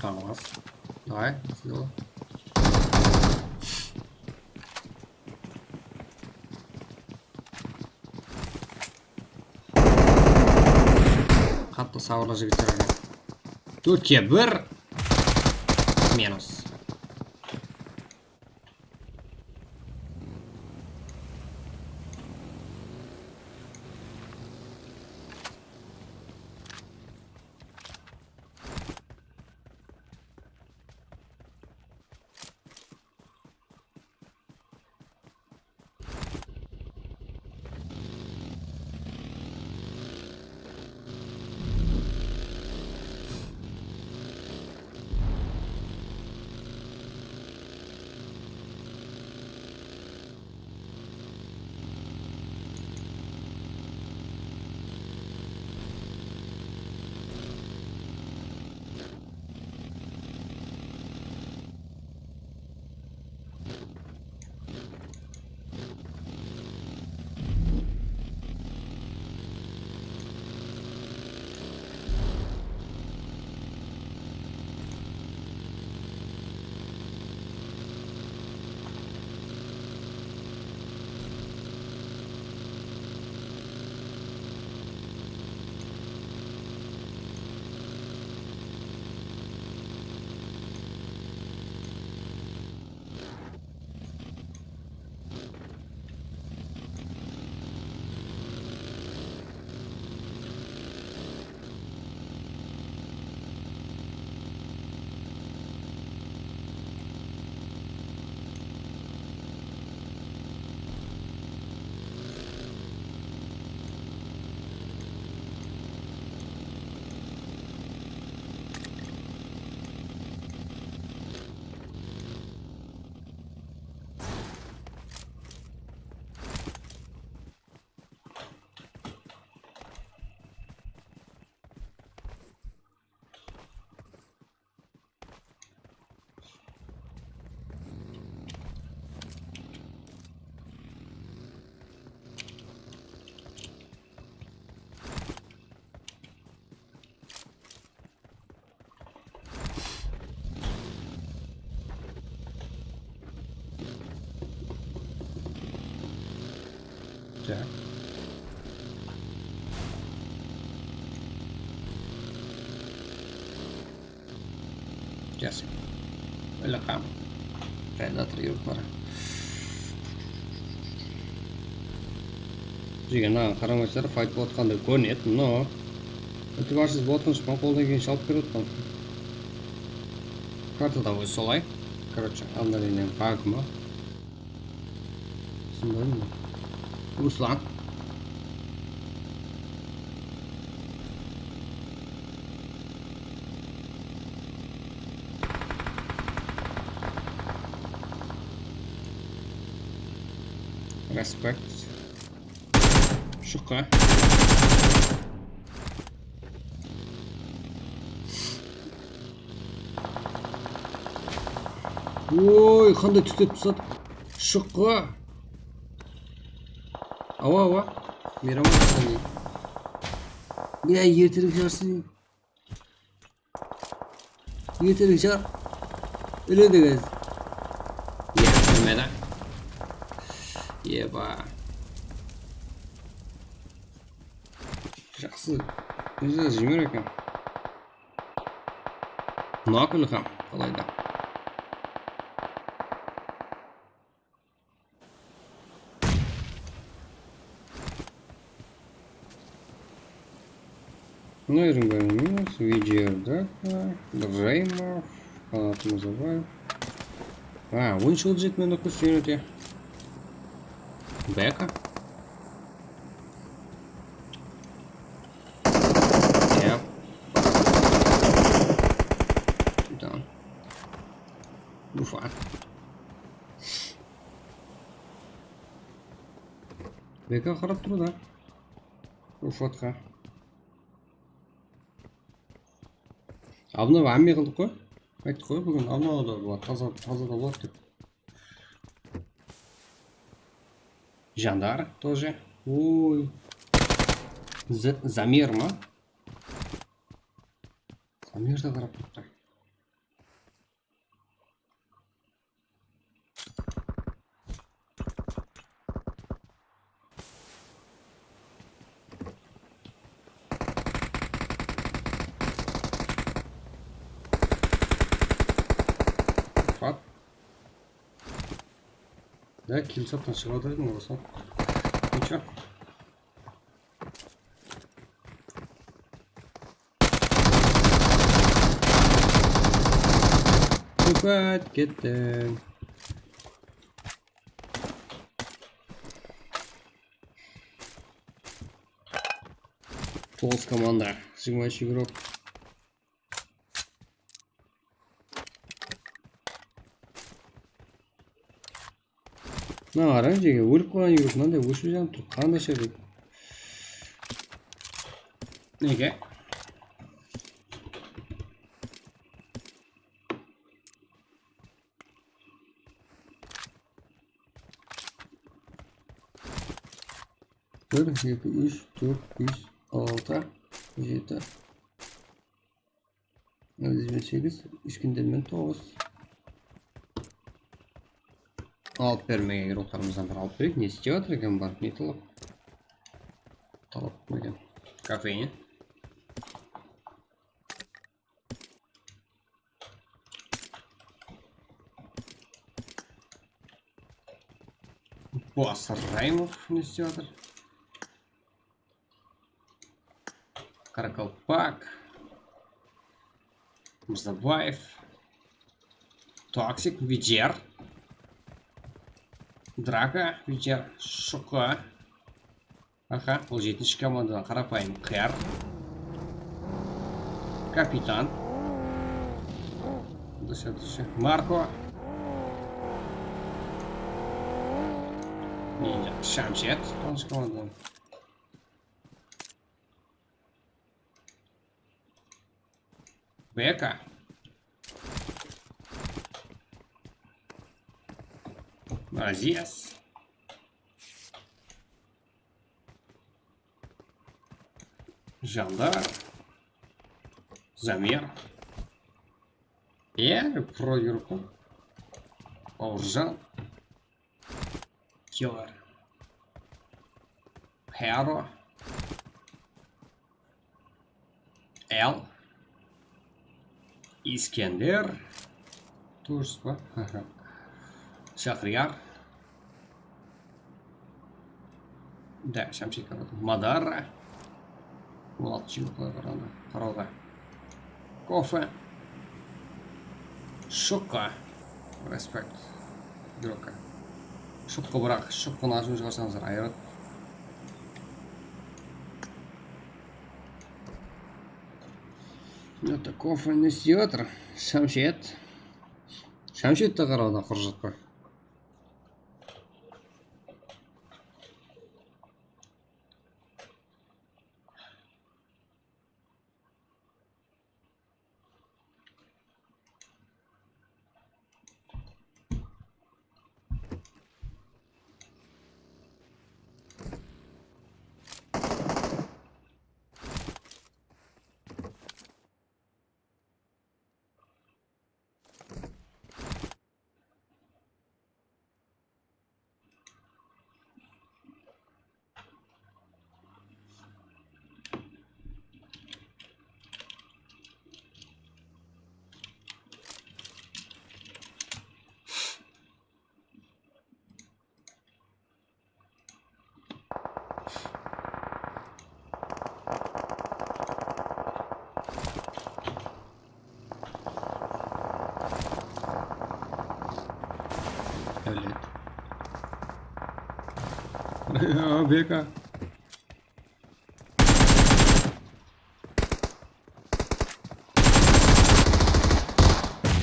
Tamam. Давай, сделай. Qattı sabırlı jigitler eken. Tórtke bir. Minus. Jaqsı. Welcome. Predator yurtları. Jegen, mınaǵan qaramaysızlar, fayt bolatqanday kórinedi, no. Itibarsız bolatqan shıqqan qoldan keyin shalıp berip atırman. Kartada ózi solay. Короче, обновление bug ma? Ruslan. Respekt. Shuqqa. Oy, qanday tús etip tasladı. Shuqqa. Awa, awa. Miyraman, qanday. Ya, erterek jarısı. Erterek jar. Óledi házir. Ya, túsirmedi. Eba. Jaqsı. Jaqsı, jimer eken. Nok ilham, qalayda? Mına jeriń bárimiz, Vijer, Draka, Reymov, Qanat Mırzabaev. A, on jıl jetmedi, kús júrete. Beka. Ya. Tamam. Ufa. Beka qarap tur da. Rufatqa. Abına hámme qıldıq qoy. Ayttıq qoy, búgin abına da boladı, taza, taza da boladı dep. Jandar тоже. Oy. Z-, Zamir ma? Zamir da qarap turıptı. Fat. Ya, kill satın shıǵadı edim, orası. Ничего. Upat kettim. Toǵız komanda, jigirma úsh igrok. Mına qarań, jege ólip qalǵan igrok mınanday óship janıp tur, qanday shebek. Nege? Bir, eki, úsh, tórt, bes, altı, jeti. Jigirma segiz, úsh kúnden men toǵız. Alıp bermegen igroklarımızdan bir alıp bereyik. Ne islep atır eken, barıp ne talap? Talap etpegen. Kofein. Bas Raimov ne islep atır? Qarakalpak. Mırzabaev. Toksik, Vijer. Draka, Vijer, Shuka. Aha, ol jetinshi komandadan qarapayım qıyar. Kapitan. Dosyatışı. Marko. Endi Shamshet, toǵızınshı komandadan. Beka. Aziz. Jandar. Zamir. E, pro yurıptı. Bawırjan. Killer. Hero. L. Iskender. Turıs pa? Shaxriyar. Da, Shamshed qaradı. Madara. On altı jigit qaradı. Qarawda. Kofe. Shuqqa. Respekt. Igrokka. Shuqqı, biraq, shuqqını ashıp shıǵarsańızlar, ayıradı. Mına Kofe ne istep atır? Shamshed. Shamshed te qarawda qurjatqa. Dáwlet. Beka.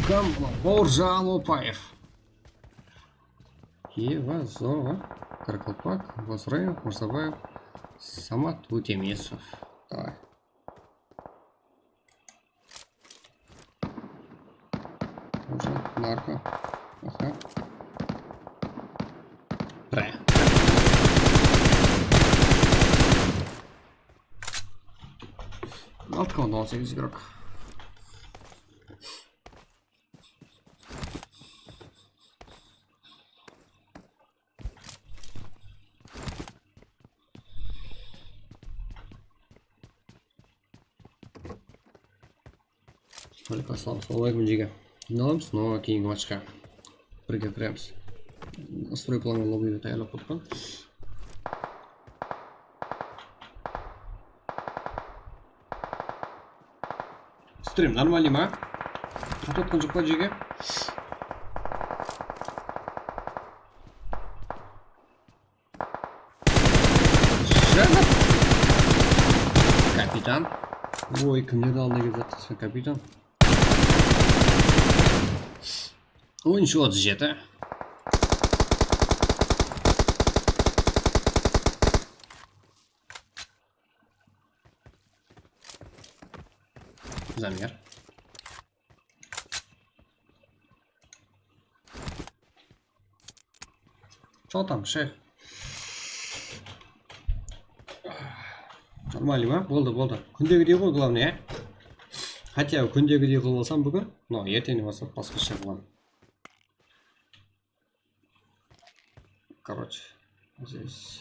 Kim? Bauırjan Opaev. Eva, Zova, Qaraqalpaq, Basraev, Murzabaev, Samat Ótemesov. Davay. Уже нарко. Aha. Bra. Altı on segiz igrok. Alik, assalawma áleykum, jege. Jıynalamız, no, keyingi matchqa birge kiremiz. Nastroy planǵa lobbiga tayarlap otırman. Stream нормальный ma? Qatı otqan joq pa, jege? Janıp. Kapitan. Oy, kimlerdi aldına kelip jatırsın, kapitan? Oyunshı otız jeti. Zamir. Что там, шейх? Нормально ma? Boldı, boldı. Kúndegidey ǵoy, главное, á? Хотя бы kúndegidey qılıp alsam búgin, no, erteńnen baslap basqasha qılaman. Короче, здесь.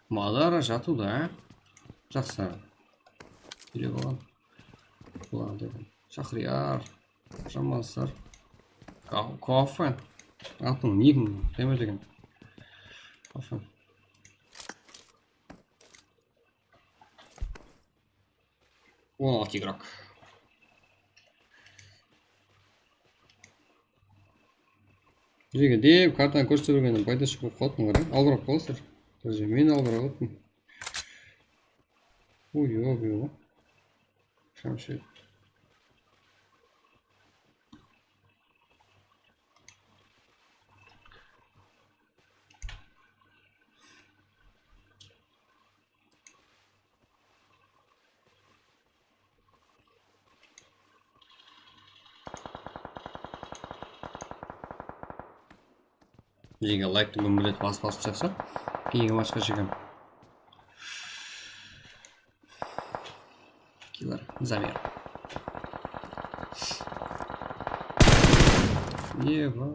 Madara jatıwda, á? Jaqsı. Bile bolǵan. Bular dedim. Shaxriyar. Jamansar. Ka-, Kofe. Atın, nikin, neme degen. Kofe. On altı igrok. Jege, dep kartanı kórsetip bergennen payda shıǵıp qaladı, ǵara. Albırap qalasızlar. Даже men albırap atırman. Uy, yoq, yoq. Shamshed. Jege, layktı gúmbiletip basıp-basıp shıqsa, keyingi matchqa shekkem. Killer, Zamir. Eba.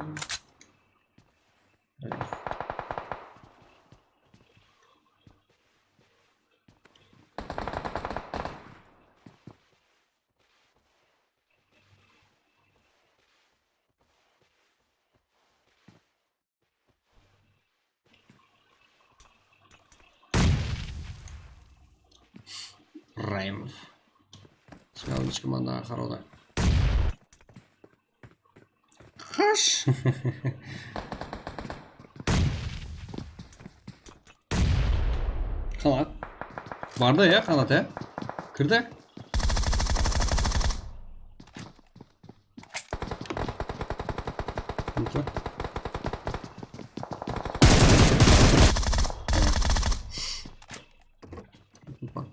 Raimov. Skalınıshka manda qarawda. Qash! Qanat. Bardı ya, Qanat, ya? Kirdi. Mıtla. Opa.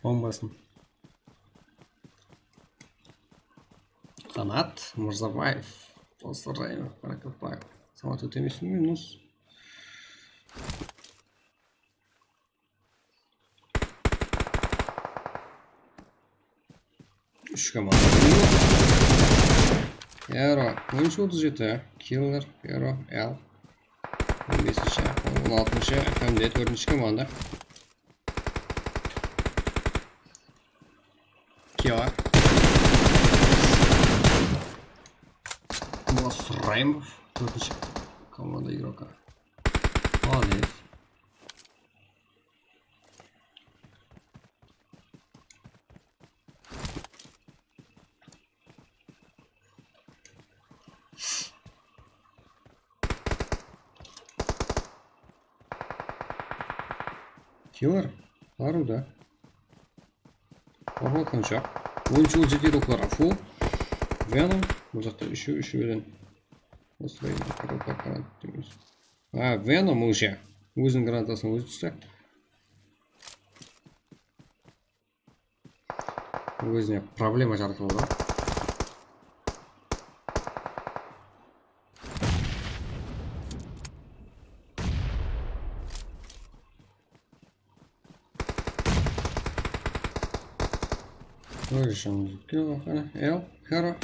Oń basın. Qanat Mırzabaev. Pozdravim, Barakapbaev. Samat ótemesin, minus. Úsh komanda. Pyero, on úsh otız jeti. Killer, Pyero, L. On besinshi, on altınshı, F M D, tórtinshi komanda. Killer. Boss Raimov, tórtinshi komanda igroka. Молодец. Killer, barıwda. Qorqıp atqan joq. Onınshı jeti okları full. Venom, bul jaqta úshew, úshewden. Осылай, qarap, qarap, deymiz. Ha, Venom уже. Óziniń granatasın ózi tústi. Ózine problema jaratıp aldı. Ózim júkke baqana. El, Hero.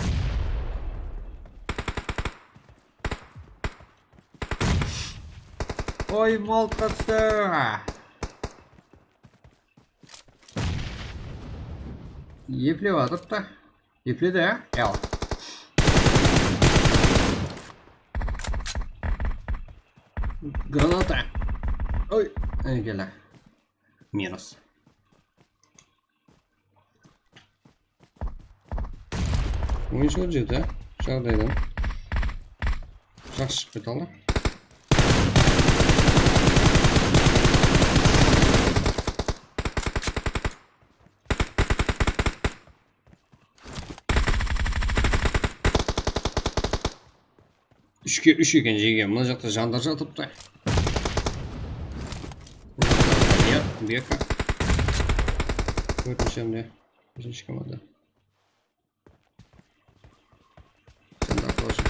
Oy, molotqa tústi. Eplep atırıptı. Epledi, á? Al. Granata. Oy, áne keldi. Minus. Oyınshı júrdi, jaǵdaydan. Jaqsı shıǵıp kete aldı. Úshke úsh eken, jege. Mına jaqta jandar jatıptı. Beka. Tórtinshi hám de úshinshi komanda. Jandar тоже.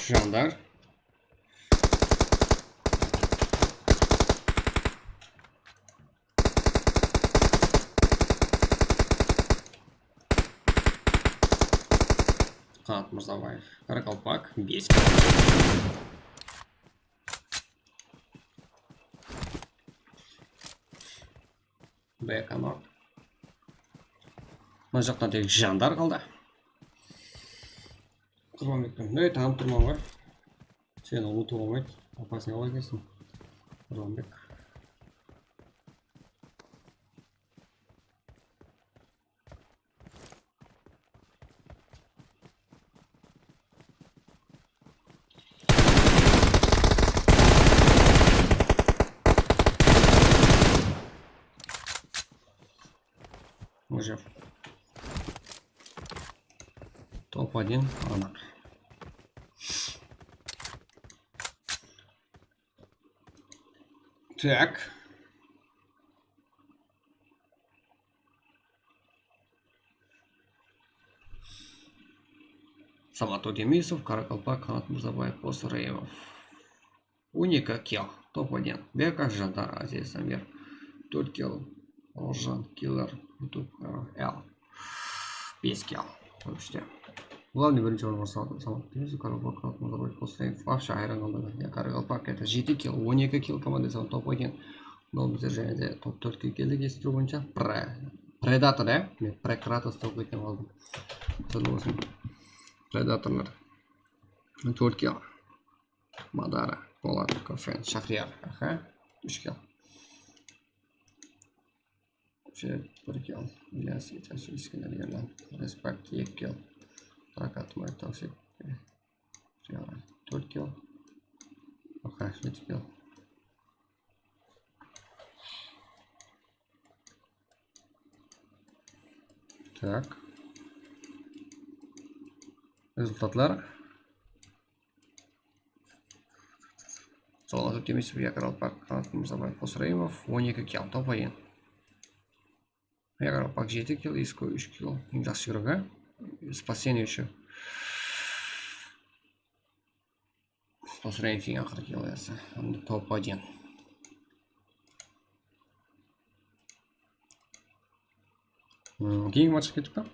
Jandar. Qanat Mırzabaev. Qaraqalpaq, bes. Bek anor. Mına jaqta tek jandar qaldı. Qurbanbekten. Ey, tanıp turman ǵoy. Seni ulıtıp bolmaydı. Opasnıy ala ekensiń. Qurbanbek. Уже. Топ один, она. Так. Samat Ótemesov, Qaraqalpaq, Qanat Mırzabaev, Bos Raimov. On eki kill, top один. Beka, Jandar, Aziz, Samir. Tórt kill, Orjan, Killer, YouTube, L. Bes kill, top úshte. Главный birinshi orın samat deymiz, Karagol Nazarbayev Kosraev, вообще hayran qaldım. Ya, Karagol Park, это jeti kill, on eki kill komanda samat top eken. Bunı bizler jáne de top tórtke keldik esitiw boyınsha. Pre-, Predator, ya? Men Pre-Kratos top eken qaldım. Qutlı bolsın. Predatorlar. Tórt kill. Madara, Polat, Kofen, Shaxriyar. Aha, úsh kill. Jep, bir kill. Ilyas, Itachi, Iskender, Erlan. Respekt, eki kill. Rakat, Mike, Toxic. Tórt kill. Aha, jeti kill. Tak. Rezultatlar. Sol azır Demisov, Yakaralpak, Qanat Mırzabaev, Qosraimov, on eki kill, top один. Yakaralpak jeti kill, Isko úsh kill. Eń jaqsı júrek, a? Спасение ещё. Qosraimov eń aqırǵı kill iyesi. Endi top один. Hmm, keyingi matchqa kettik pa?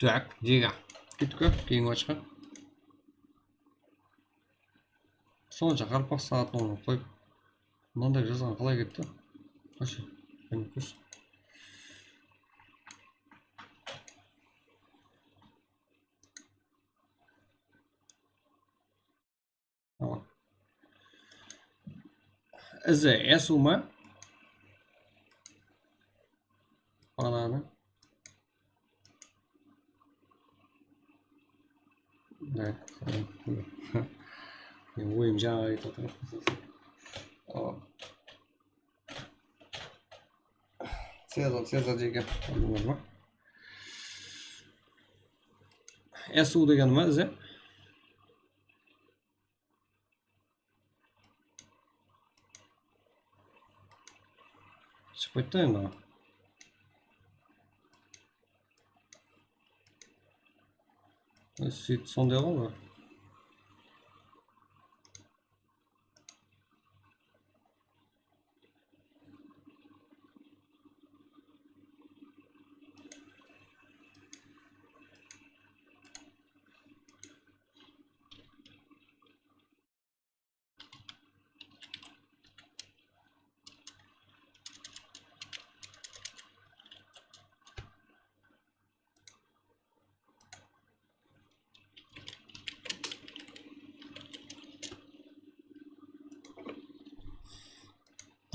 Так, Diga. Kettik, keyingi matchqa. Sonsha qarpaq saatın qoyıp, mınanday jazǵan qalay ketti? Вообще, bilmey turıs. Tamam. Izi Esu ma? Bananı. Oyım jańa aytıp atır. Cezar, Cezar degen. Esu degen ma, izi? Shıqpaydı da endi. Sóyt, sonday ǵoy.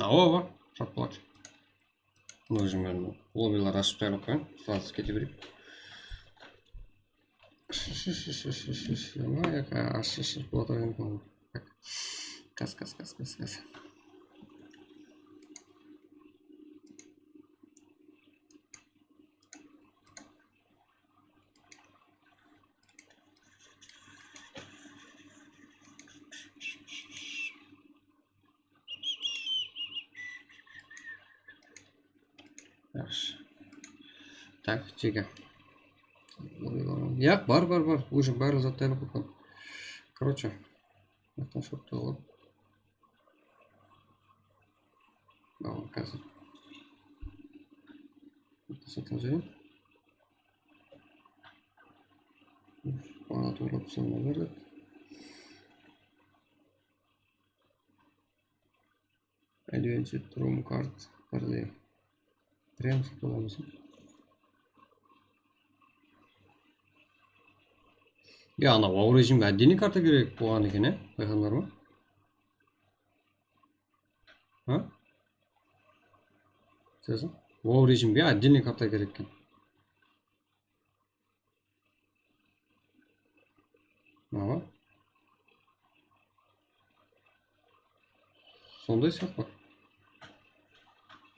Awa, awa, shapalak. Ózim endi lobbiler ashıp tayarlap qoyayın. Srazı kete bereyik. Mayaka ashıp bolatır eken. Kas, kas, kas, kas, kas. Yaxshi. Tak, Diga. Yaq, bar, bar, bar. Уже barlıq zat tayarlap qoydım. Короче, mıqtan shoptı alıp. Al, házir. Satın jayın. Bana turıp sonına berdik. Device, room card, parallel. Прям satıp alamız. Ya, ana, wow rejimge отдельный karta kerek bolǵan eken, e? Bayqadıńlar ma? Ha? Sezim? Wow rejimge отдельный karta kerek eken. Awa. Sonday sıyaqlı.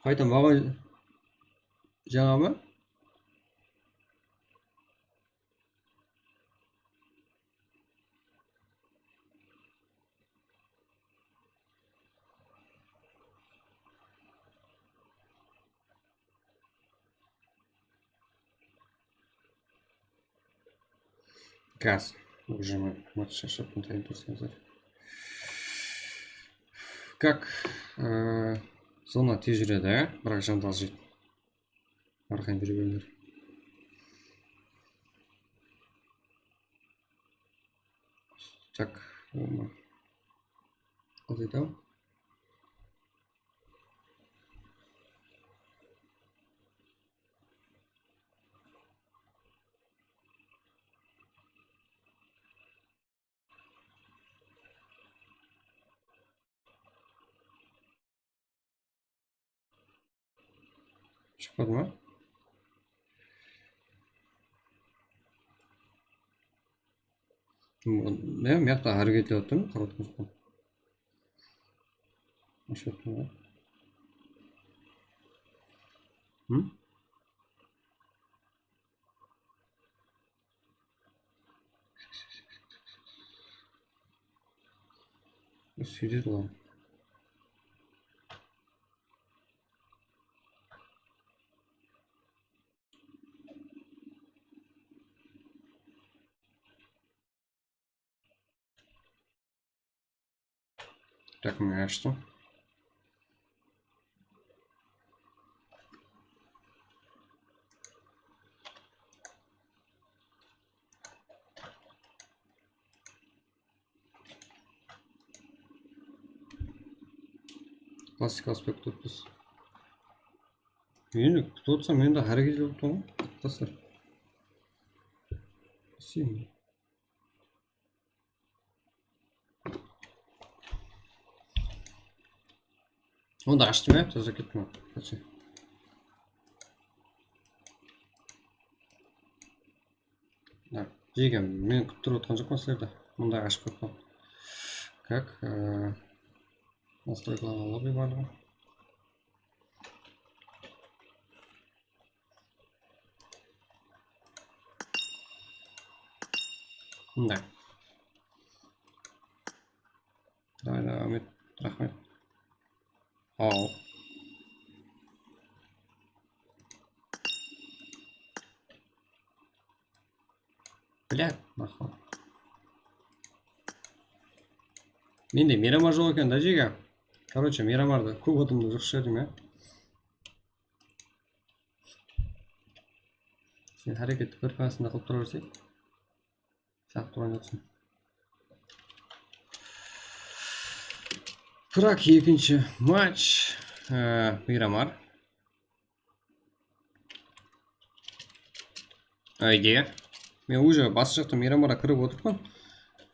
Qayta maǵan jańa ma? Gaz. Уже мы вот сейчас что-то. Как, e, zona tez júredi, e? Biraq jandal jeydi. Arqayın júre berińler. Так, ıı, ıldıydı. Shıqpadı ma? Men mıyaqta háreket etip atırman, qarap atırman. Ashıp atırman. Hı? Sıydı lan. Так, mine ashtım. Plastik aspekt tutpız. Endi kutip otırsam, endi háreket etip turǵan. Taslar. Sen. Onda ashtım ya, taza kettim. Qátshe. Jege, men kútip turıp otqan joqpan sizlerdi. Mınday ashıp qoyıppan. Как, e, настройкаlarına lobby barlıǵı. Mınday. Давай, давай, Ámet, raxmet. Al. Блядь, нахуй. Mende Miramar joq eken da, jege. Короче, Miramardı kóp adamda joq shıǵar deymen. Sen háreketti kórip, qasında qılıp tura bersek. Saqıp turǵan joqsıń. Prag ekinshi match. Ee, Miramar. I D. Men уже bası jaqta Miramarǵa kirip otırman.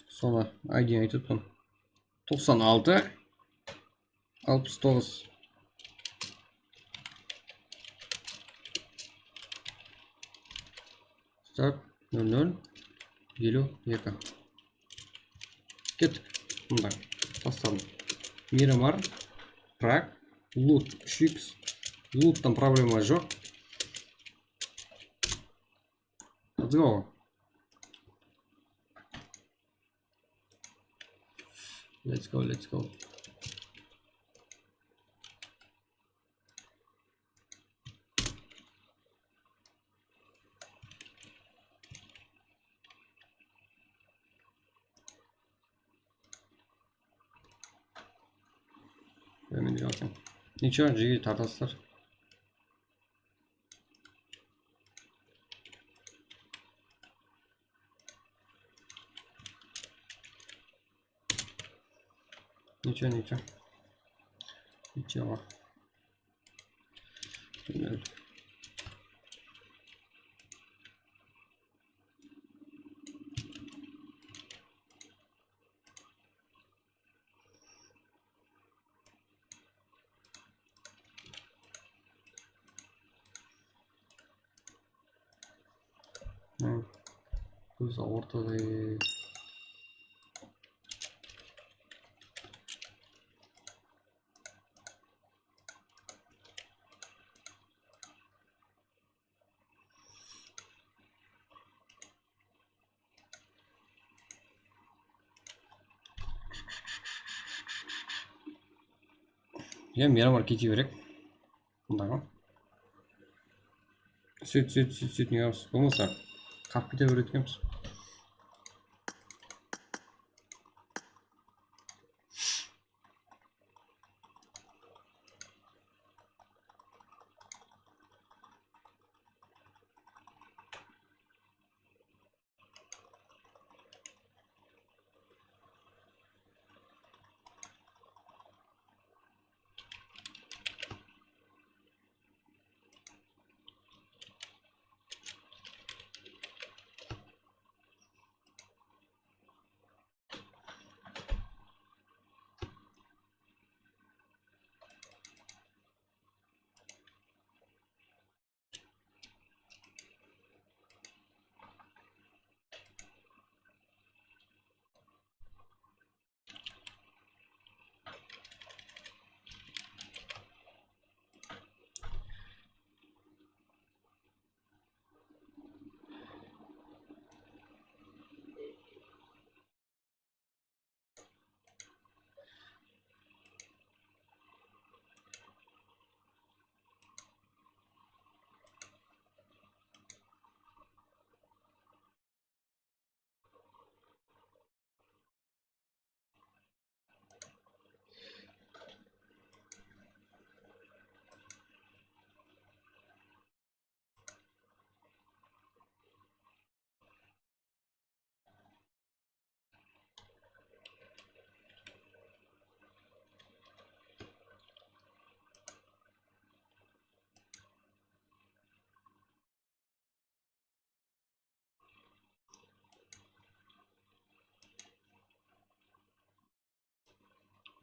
Sonı I D aytıp atırman. Toqsan altı. Alpıs toǵız. Start nol nol eliw eki. Kettik. Mında tasladım. Miramar, Prag, Lut, úsh iks. Luttan problema joq. Let's go. Let's go, let's go. Hemen joqsın. Ничего, jege tartasızlar. Ничего, ничего. Java. Hı. Kóz awırtadı. Ya, Miramar kete berek. Bundaǵı. Sóyt, sóyt, sóyt, sóyt, nege bolmasa, qap kete beredi ekenbiz.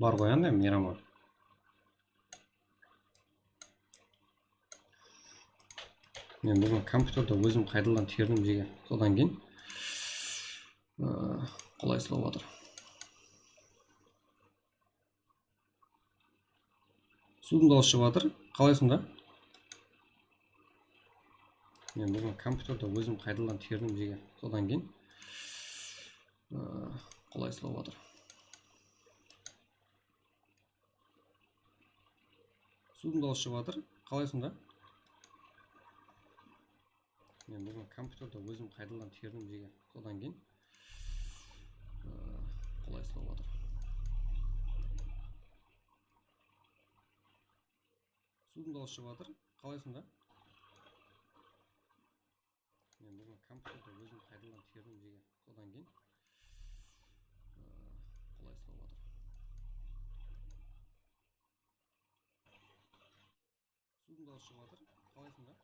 Bar ǵoy, anda Miramar. Men búgin kompyuterde ózim qaytadan terdim jege. Sodan keyin, ıı, qolaysızlap atır. Suwdıń dawısı shıǵıp atır. Qalaysıń da? Men búgin kompyuterde ózim qaytadan terdim jege. Sodan keyin, ıı, qolaysızlap atır. Suwdıń dawısı shıǵıp atır. Qalaysıń da? Men búgin kompyuterde ózim qaytadan terdim jege. Sodan keyin, ıı, qolaysızlap atır. Suwdıń dawısı shıǵıp atır. Qalaysıń da? Men búgin kompyuterde ózim qaytadan terdim jege. Sodan keyin, ıı, qolaysızlap atır. Suwdıń dawısı shıǵıp atır. Qalaysıń da?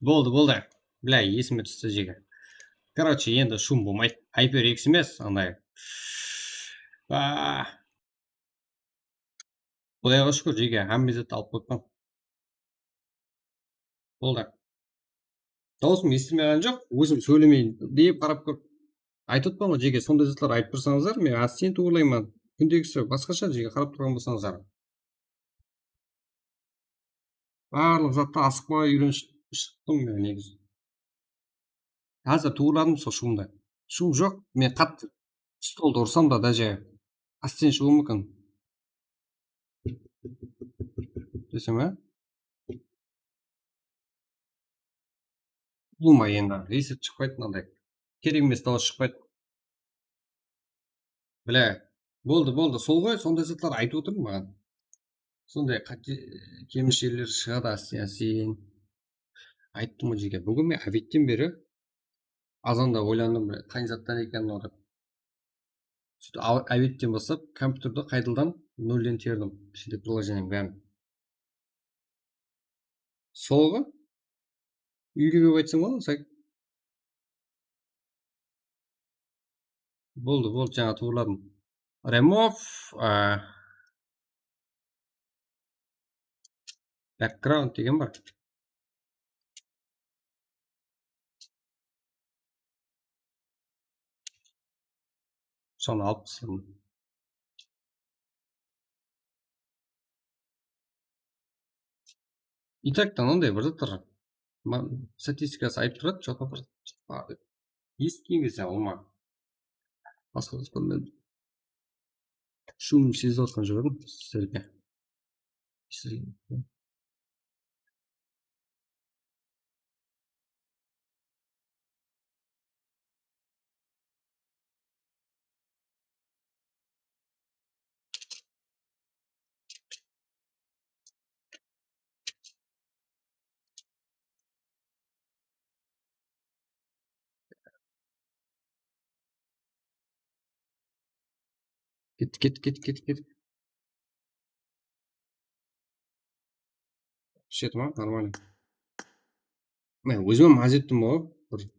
Boldı, boldı. Bля, esime tústi, jeke. Короче, endi shum bolmaydı. HyperX emes, anday. Ah. Qudayǵa shúkir, jeke, hámme zattı alıp qoyıppan. Boldı. Dawısım esitilmey qalǵan joq, ózim sóylemeyin dep qarap kórip. Aytıp atırman ǵoy, jeke, sonday zatlar aytıp tursańızlar, men assignment tuwrılayman. Kúndegisi basqasha, jeke, qarap turǵan bolsańızlar. Barlıq zattı asıqpay úyrenip shıqtım men negizi. Házir tuwrıladım sol shumdı. Shum joq, men qattı stoldı ursam da, daje ásten shıǵıwı múmkin. Desem, á? Ulıwma endi, reset shıqpaydı mınanday. Kerek emes dawıs shıqpaydı. Bile, boldı, boldı. Sol ǵoy, sonday zatlar aytıp otırıń maǵan. Sonday qáte, kemshilikler shıǵadı ásten-ásten. Ayttım ǵoy, jeke. Búgin men obetten beri azanda oylandım, bile, qay zattan eken mınaw dep. Sóytip, a-, obetten baslap kompyuterdi qaytadan nolden terdim. Ishinde prilojeniyeniń bárin. Solǵa úyge berip aytsam boladı, sayt. Boldı, boldı, jańa tuwrıladım. Remove, a, background degen bar. Sonı alıp tasladım. И так-ta mınanday bir zat tur. Ma-, statistikası aytıp turadı, что-то bir zat bar dep. Esitken keze ulıwma. Basqa zat kórmedim. Shunı sezip atqan joq edim sizlerge. Sizlerge. Ket, ket, ket, ket, ket. Вообще tamam, нормально. Men ózim hám ház ettim ǵoy. Bir.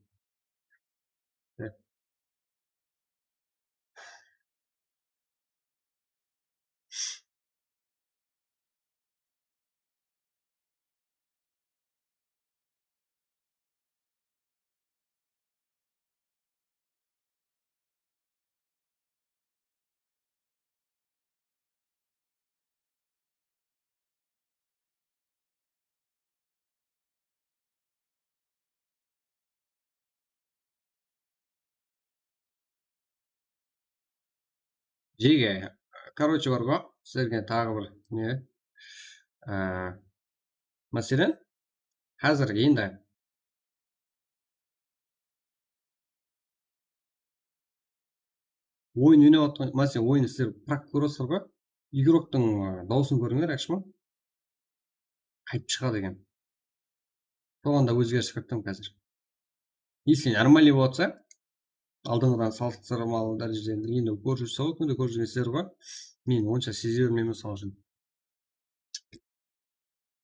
Jege, короче, bar ǵo, sizlerge taǵı bir ne, á, máselen, házir endi oyın oynap atqan, máselen, oyın sizler praktika kórip atırsalar ǵoy, igroktıń, ı, dawısın kórińler, yaqshı ma? Qaytıp shıǵadı eken. Soǵan da ózgeriss kirttim házir. Если нормальный bolsa, aldınǵıdan salıstırmalı dárejede endi kórip júrse ǵoy, kúnde kórip júrgen sizler ǵoy. Men onsha seze bermeymen, mısal ushın.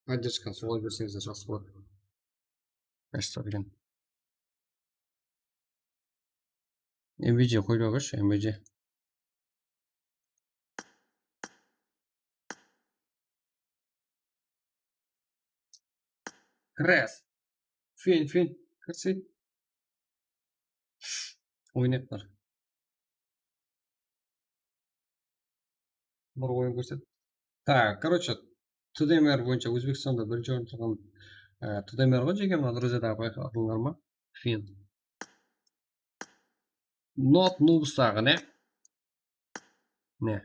Поддержканы solay berseńizler jaqsı boladı. Yaqshı eken. M V G qoyıp alǵayshı, M V G. Kres. Fin, fin. Kirse. Oynayıq bir. Bir oyın kórset. Так, короче, T D M R boyınsha Ózbekstanda birinshi orın turǵan, e, T D M R ǵoy, jeke, mına Gruziyadan bayqadıńlar ma? Fin. Not Noobstaǵı ne? Ne?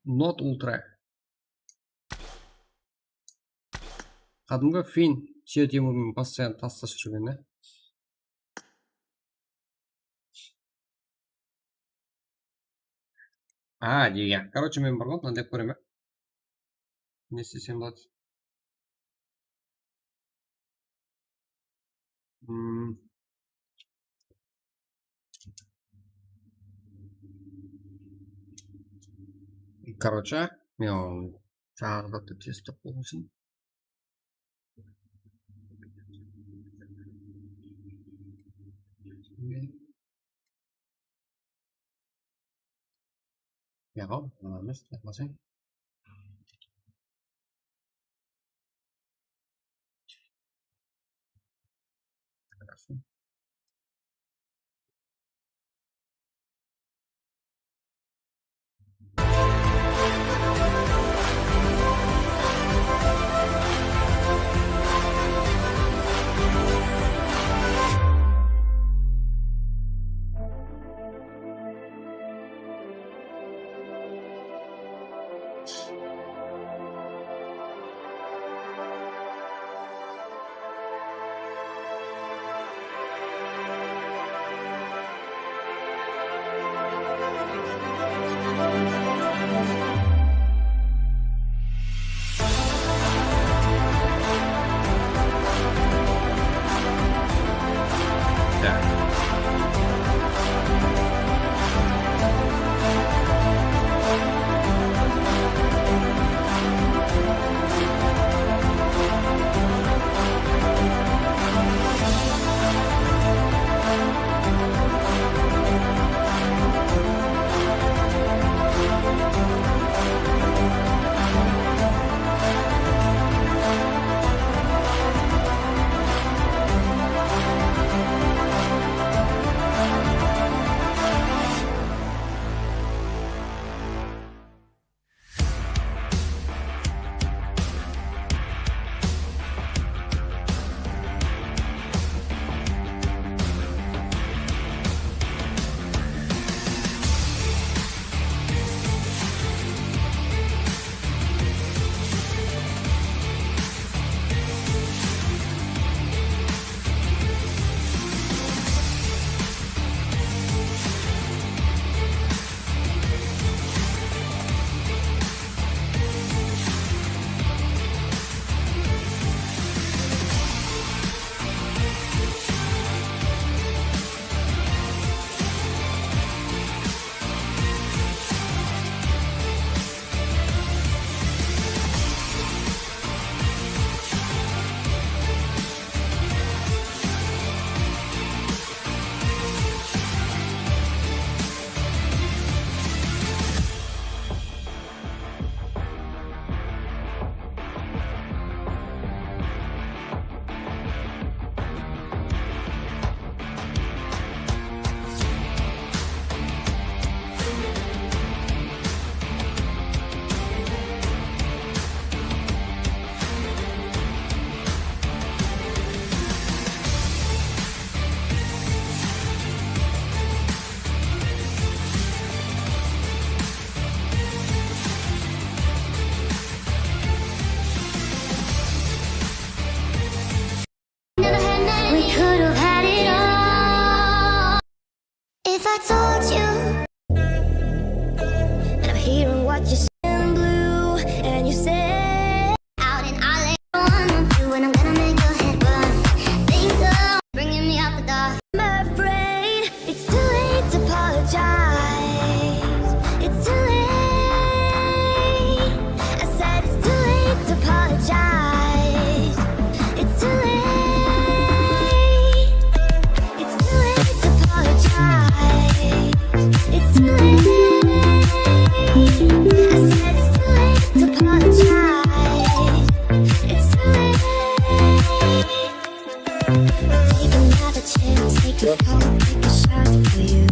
Not Ultra. Qádimgi Fin, Sher Temur menen постоянно taslashıp júrgen, ne? A, degen. Короче, men bir ǵo, mınanday kóremen. Ne istesem boladı. Hmm. Короче, men onı jańa zattı test qılıp bolsın. Yaǵaw, mınaw emes, yaqmasang. We could have had it all. If I told you that I'm hearing what you say in blue and you say out and I lay one on you and I'm gonna make your head burn. Think of bringing me out the dark. I'm afraid it's too late to apologize. It's too late. I said it's too late to apologize. It's too late. It's too late to apologize. It's too late. I said it's too late to apologize. It's too late. Take another chance, take a fall, take a shot for you.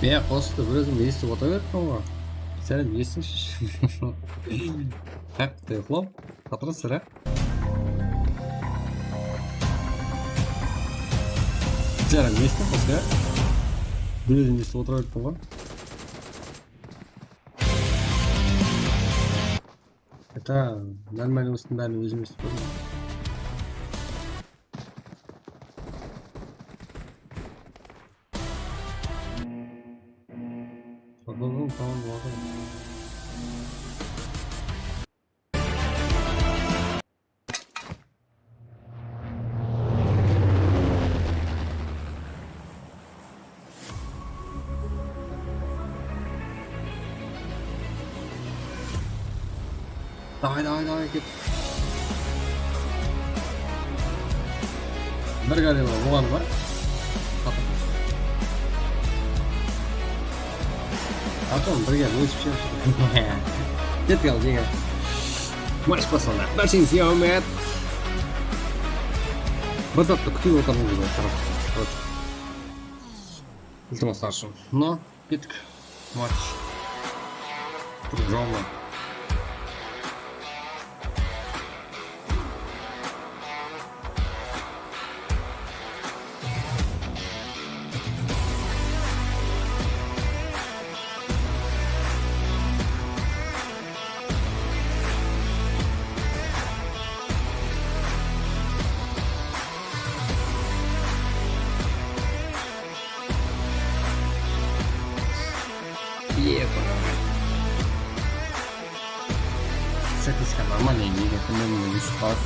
Men qosıqtı bir ózim esitip otıra berippan ǵoy. Sálem, esitińshi. Haq, toyıqlaw. Qatırasızlar, á? Sálem, esitip qosıqtı, á? Bir ózim esitip otıra berippan ǵoy. Это нормально, осınıń bárin ózim esitip qoydım. Tamam, tamam, tamam. Davay, davay, davay, ket. Bir gorilla buǵan bar. Atom, birge ósip shıǵıp. Kettik al, jeńe. Match baslandı. Bársheńizge húrmet. Bir zattı kútip otırmız, qarap. Iltimaslar ushın. No, kettik. Match. Turıp jawma. Epa. Statistika нормальный, nege kúnde mine úsh qat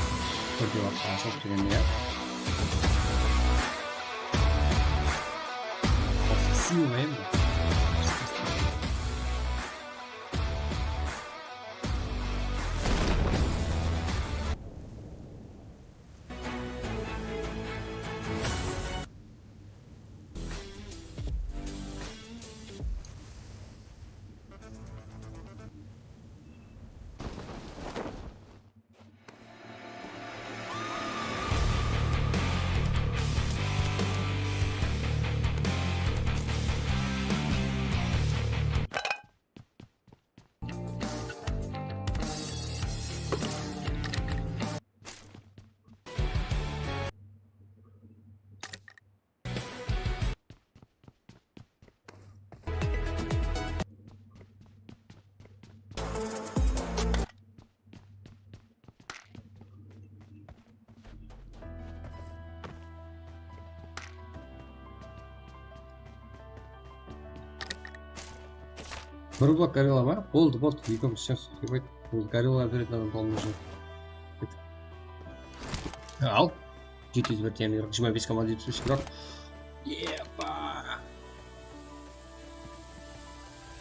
bir dep atqan short degende, ya. Qosıq sıyılmaydı. Bir blok gorilla ma? Boldı, boldı. Eki, úsh, dep ayt. Bul gorilla beredi adam, boldı. Al. Jeti júz bir temir, jigirma bes komanda jeti júz bir. Epa.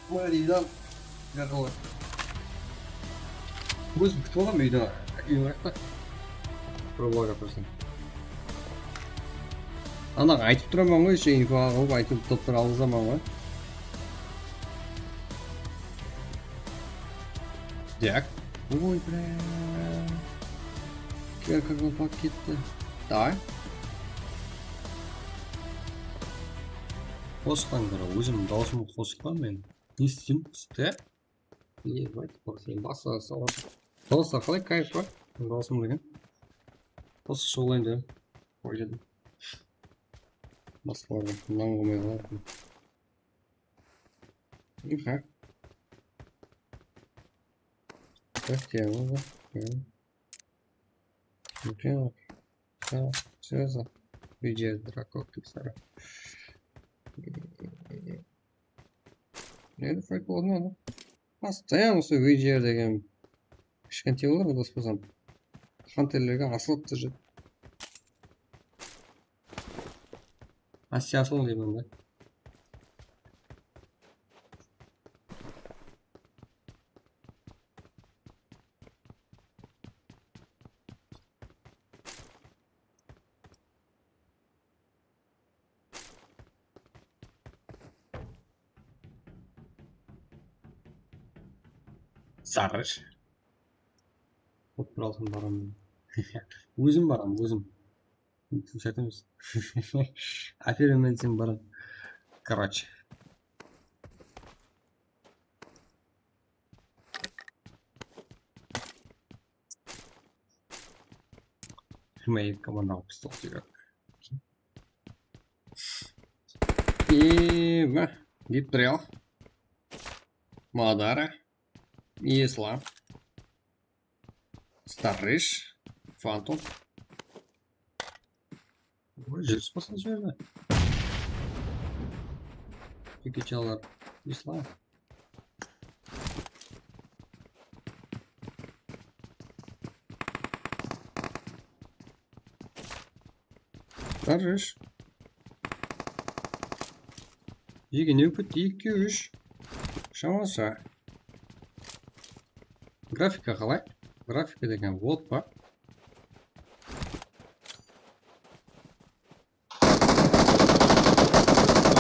Mına deydi, al. Gorilla. Ózim kútip alam úyde. Úyim ayaqta. Problaǵa просто. Anaǵa aytıp turaman ǵoy, еще info alıp aytıp toptır alǵızaman ǵoy. Так. Ой, бля. Kerka qalpaq ketti. Давай. Qosıqtan kóre ózim dawısımdı qosıqtan men. Ne isteyim? Stek. Ебать, просто basa sala. Dawıslar qalay, kayf pa? Dawısım degen. Qosıqshı bolayın dep oyladım. Basqalarǵa nan qoymay qalarmın. Иха. Как тебе выбор? Окей. Окей. Всё, всё за. Видео дракон киксара. Endi fayt boldı ma? Постоянно sol видео degen kishkentay bolar, dos bolsam. Xanterlerge asılıp ta júr. Asya asıl deymen da. Sarısh. Ótpir alsam baraman. Ózim baraman, ózim. Shárt emes. Ápere men sen baraman. Короче. Kim ayıp komanda pistol sıyrak. Eva, Giptrel, Madara, Islam, Starrish, Phantom. Oy, júris basqa jerde. Jeke çalar. Islam. Darjısh. Jeke ne ótip ketti? Eki, úsh. Shamasa. Grafika qalay? Grafika degen vod pa?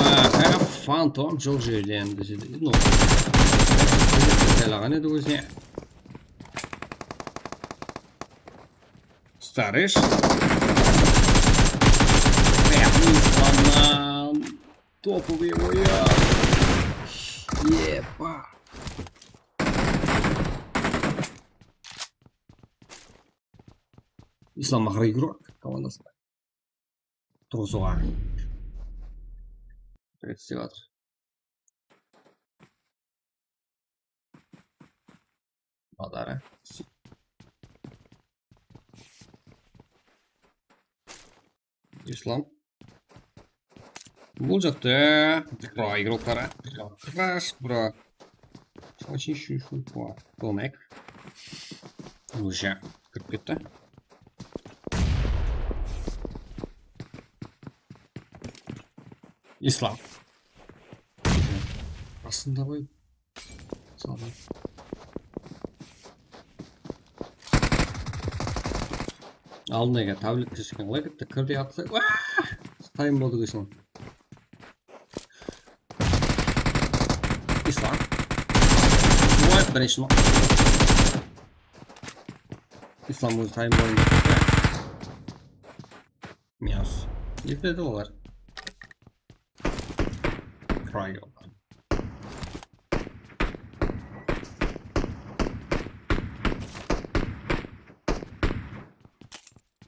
Aha, Phantom joq jerden bizedi. No. Saylaǵan edi ózine. Starrish. Эх, Islamnan. Topovıy oyın. Epa. Islam axır igrok komandasında. Turǵısıwǵa. Ret islep atır. Madara. Islam. Bul jaqta, bro, igrokları. Хорош, bro. Очень шучу по. Tomek. Уже kirip ketti. Islam. Astında qoy. Saldım. Aldına keldi, tablet kirishken qalay ketti? Kir de atsa. Time boldı kesin. Islam. What, birinshi ma? Islam ózi time boyında. Minus. Ekiledi olar. Trial.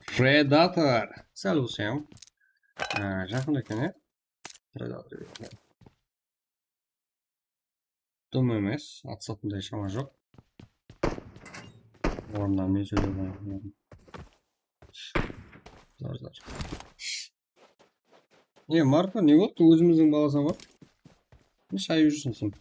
Predator. Sál bolsa hám. Á, jaqın eken, e? Predator. Dım emes, atısatınday shama joq. Ornınan men sóylep alayın. Zor, zor. Ne, Marko, ne boldı? Ózimizdiń balasına barıp, ne shayıp júrseń sen?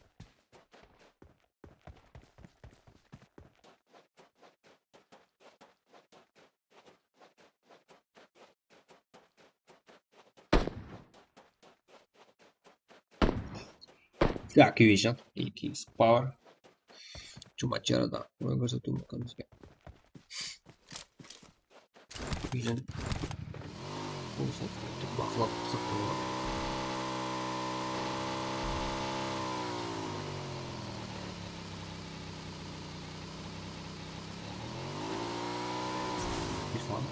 Ya, Kuyjan, eki iks power. Cuma jarada, oy kórsetiw múmkin bizge. Kuyjan. Baqlap saqlap. Islam.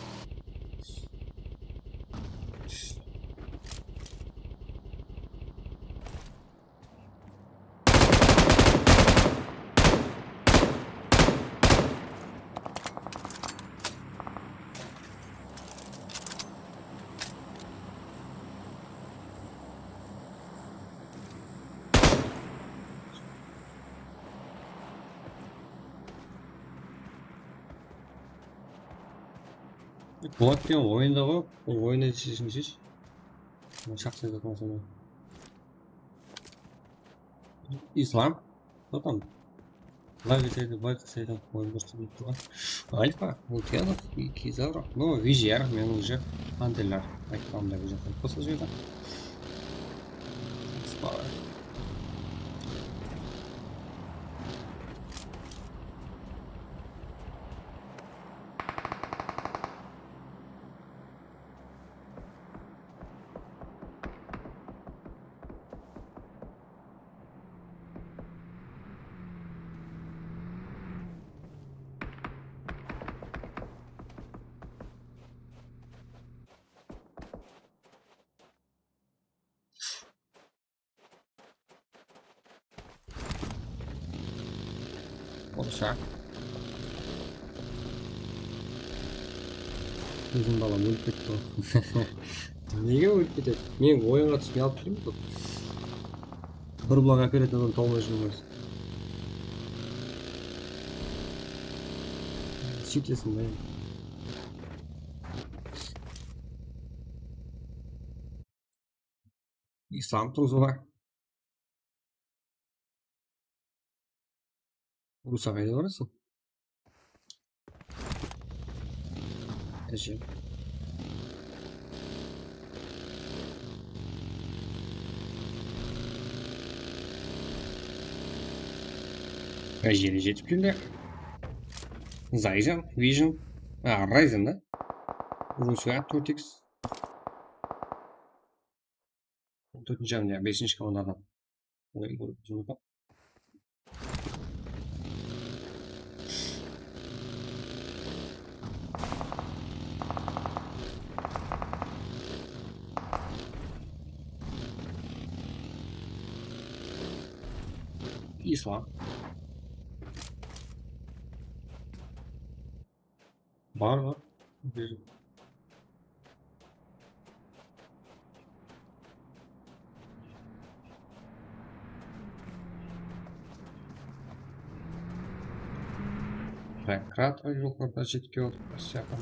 Polat degen oyında ǵoy, ol oyın nátiyjesin shesh. Shaqsız aytatın bolsam. Islam. Кто там? Lagi seydi, bayqa seydi, oyın kórsetip turǵan. Alfa, Multiyadov, Kizavra. No, Vijiyar, men уже Anderler aytqanımday, уже qoyıp qosa jerde. Spara. Bolsa. Biziń balam ólip ketti ǵoy. Nege ólip ketedi? Men oyınǵa túsip uyalıp turman ǵoy. Bir blok ákeledi, adam tawmay júrmez. Súytesin ba endi. Islam turǵızıwǵa. Rusa, qayda barasıń? Áje. Ájeli jetip keldi. Zayzen, Vision. A, Ryzen da. Rusa, tórt iks. Tórtinshi, ya, besinshi komandadan. Oy, bu, bu, bu. Islam. Bar, bar. Ber. Krat joqarıda jetke otır, Rossiyadan.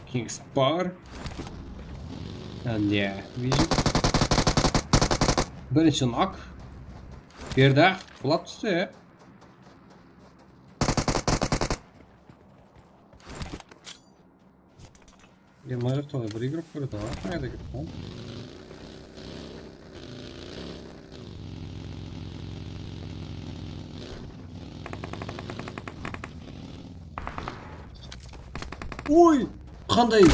Kings bar. Ende, Vision. Birinshi nok. Berdi, qulap tústi, ya. Ya, mına jaqta da bir igrok bar edi ǵoy, qayda ketti ǵoy? Oy, qanday?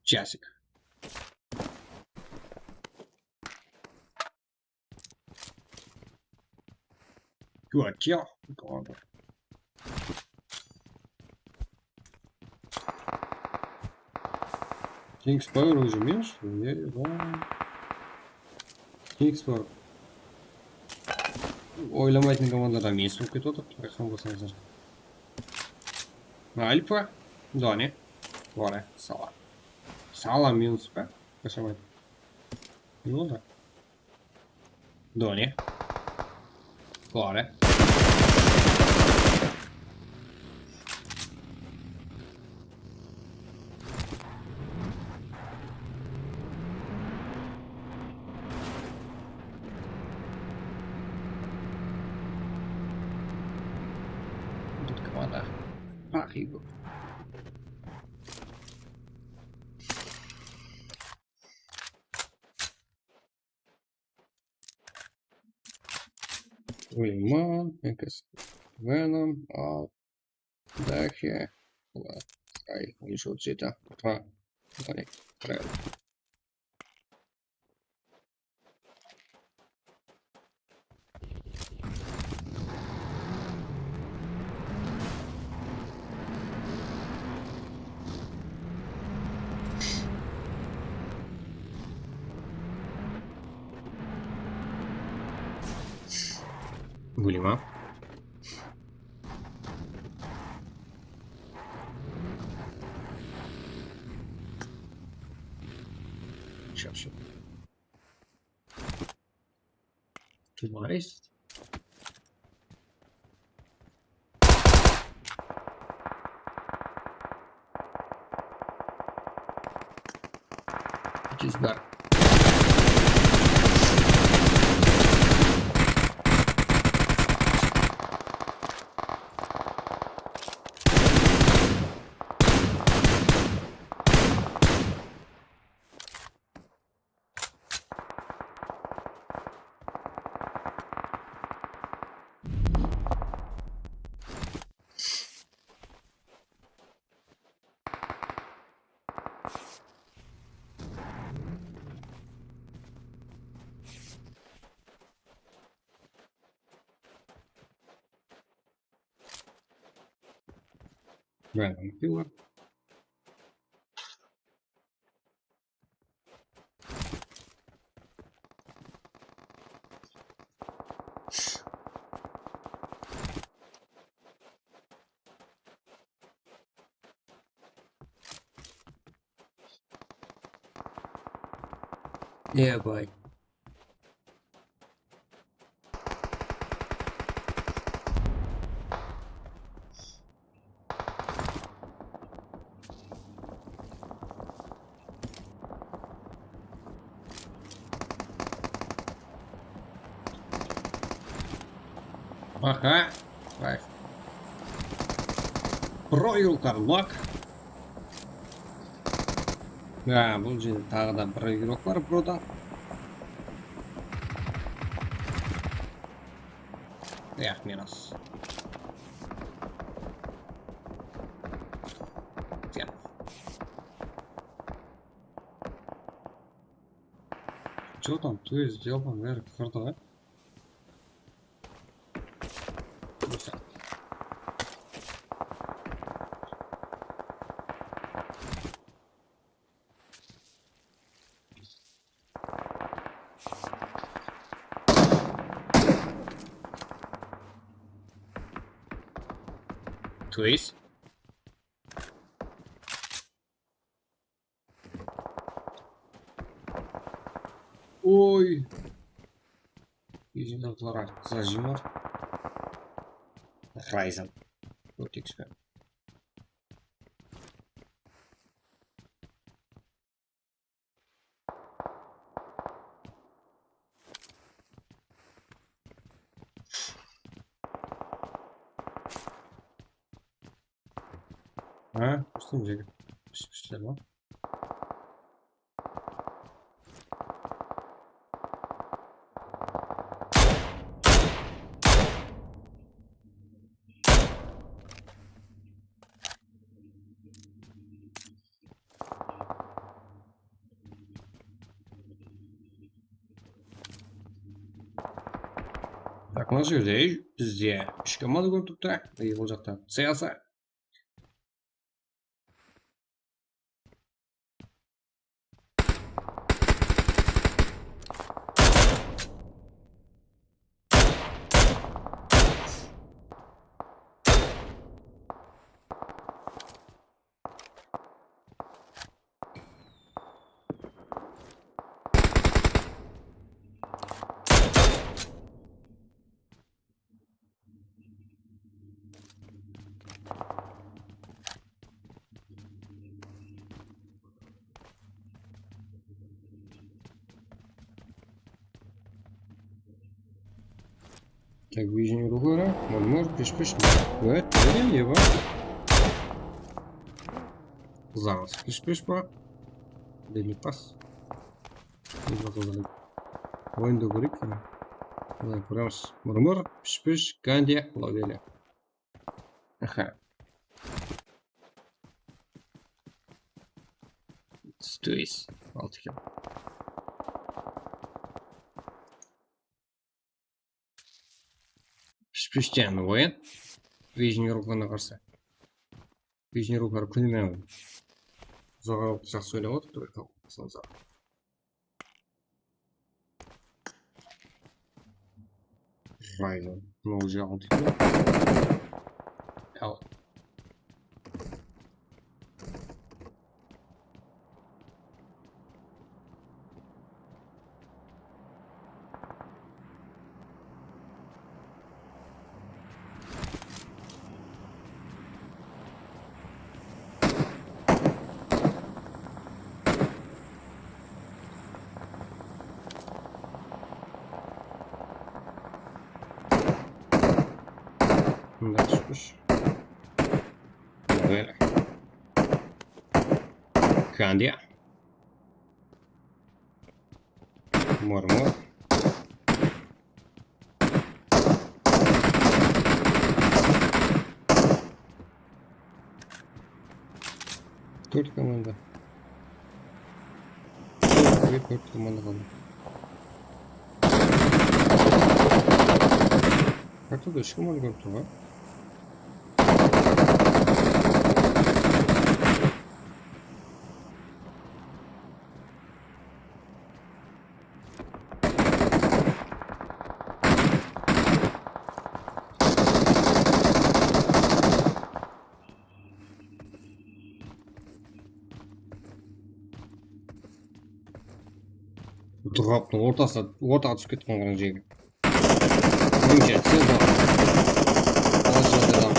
Jasik. Good kill. Good. Kings Power уже men, что ли? Kings Power. Oylamaytın komandadan minus bolıp ketip otır, aytqan bolsańızlar. Alfa, Doni, Doni, Sala. Sala minus pa? Yaşamaydı. Ne oldı? Doni. Klare. Тут команда. Пах, его. Ульма, Экс, Веном, Ал, Дахи, Ла, Скай, он жеті, два, Ваня, Тревор. Ульма. Сейчас, сейчас. Товарищ. It is back. Random killer. Ey, bay. Aha. Vay. Pro Yulkar Lok. Ha, bul jerde taǵı da bir igrok bar, burada. Yaq, minus. Yaq. Чё там, то есть, сделал, наверное, круто, да? То есть? Oy. Yuzimden qılara zajim bar. Ryzen. Dört X pe. Ha, usta, jigit. Pis, pis, tamam. Так, mına jerde bizde úsh komanda kórinip turıptı. И ol jaqta C alsa. Так, ближний рука, мурмур, пиш-пиш. Evet, öyle mi ya? Zaraz, пиш-пиш pa? Deli pas. Oyunda kóreyik. Mına kóremiz. Murmur, pishpish, Gandiya, Loveli. Aha. Stóis. Altı kill. Pishpishten oyın. Vejniy ruhlarına qarsı. Vejniy ruhlar kúni menen uzaq aralıq jaqsı oynap otırıptı, bir kalqasımız. Ryzen. Mına ol jaǵın túydi. Al. Mında túspes. Böyle. Kandiya. Mor, mor. Tórt komanda. Tórt komanda qaldı. Kartada úsh komanda kórip tur ǵoy. Duraptı ortasına, ortaǵa túsip ketken qarań jerge. Birinshi, sen bor. Al, jerde.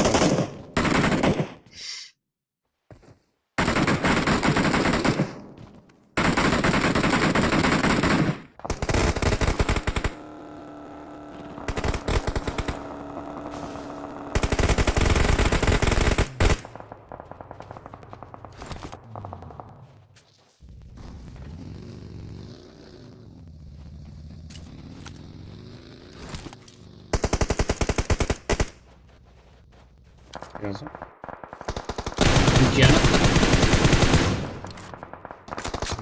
Yazdım. Yanıq.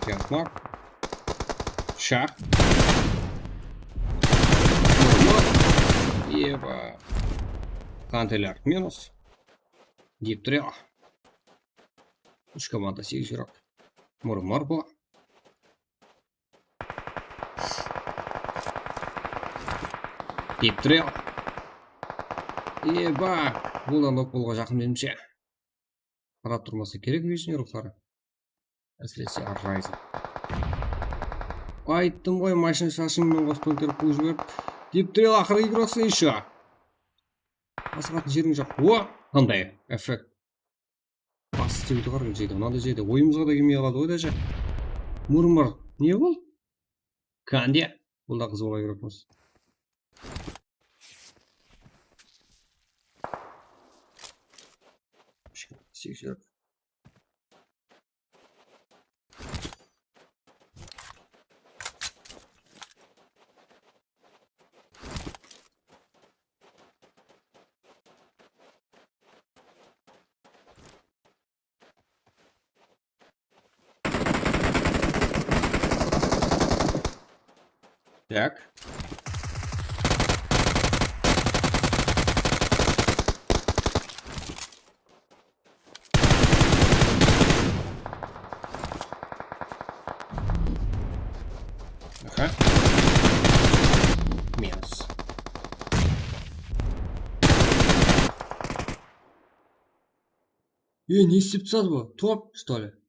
Yanıq. Shaq. Eba. Qanteler minus. Diptriya. Úsh komanda, segiz júrek. Murmar bu. Diptriya. Eba. Bul da nok bolıwǵa jaqın menimshe. Qarap turmasa kerek Vision ruxları. Ásirese Ryzen. Ayttım ǵoy, mashina shashıńmen qosıp tóńkerip quwıp jiberip. Diptriya, aqırǵı igrosın ещё. Basıǵatın jeriń joq. O, qanday effekt. Bas, jerde qar, jerde, mınaday jerde. Oyımızǵa da kelmey qaladı ǵoy, daja. Murmur. Ne bul? Kande. Bul da qız bola beredi. Так. Aha. Minus. E, ne istep tasladı bu? Top, что ли?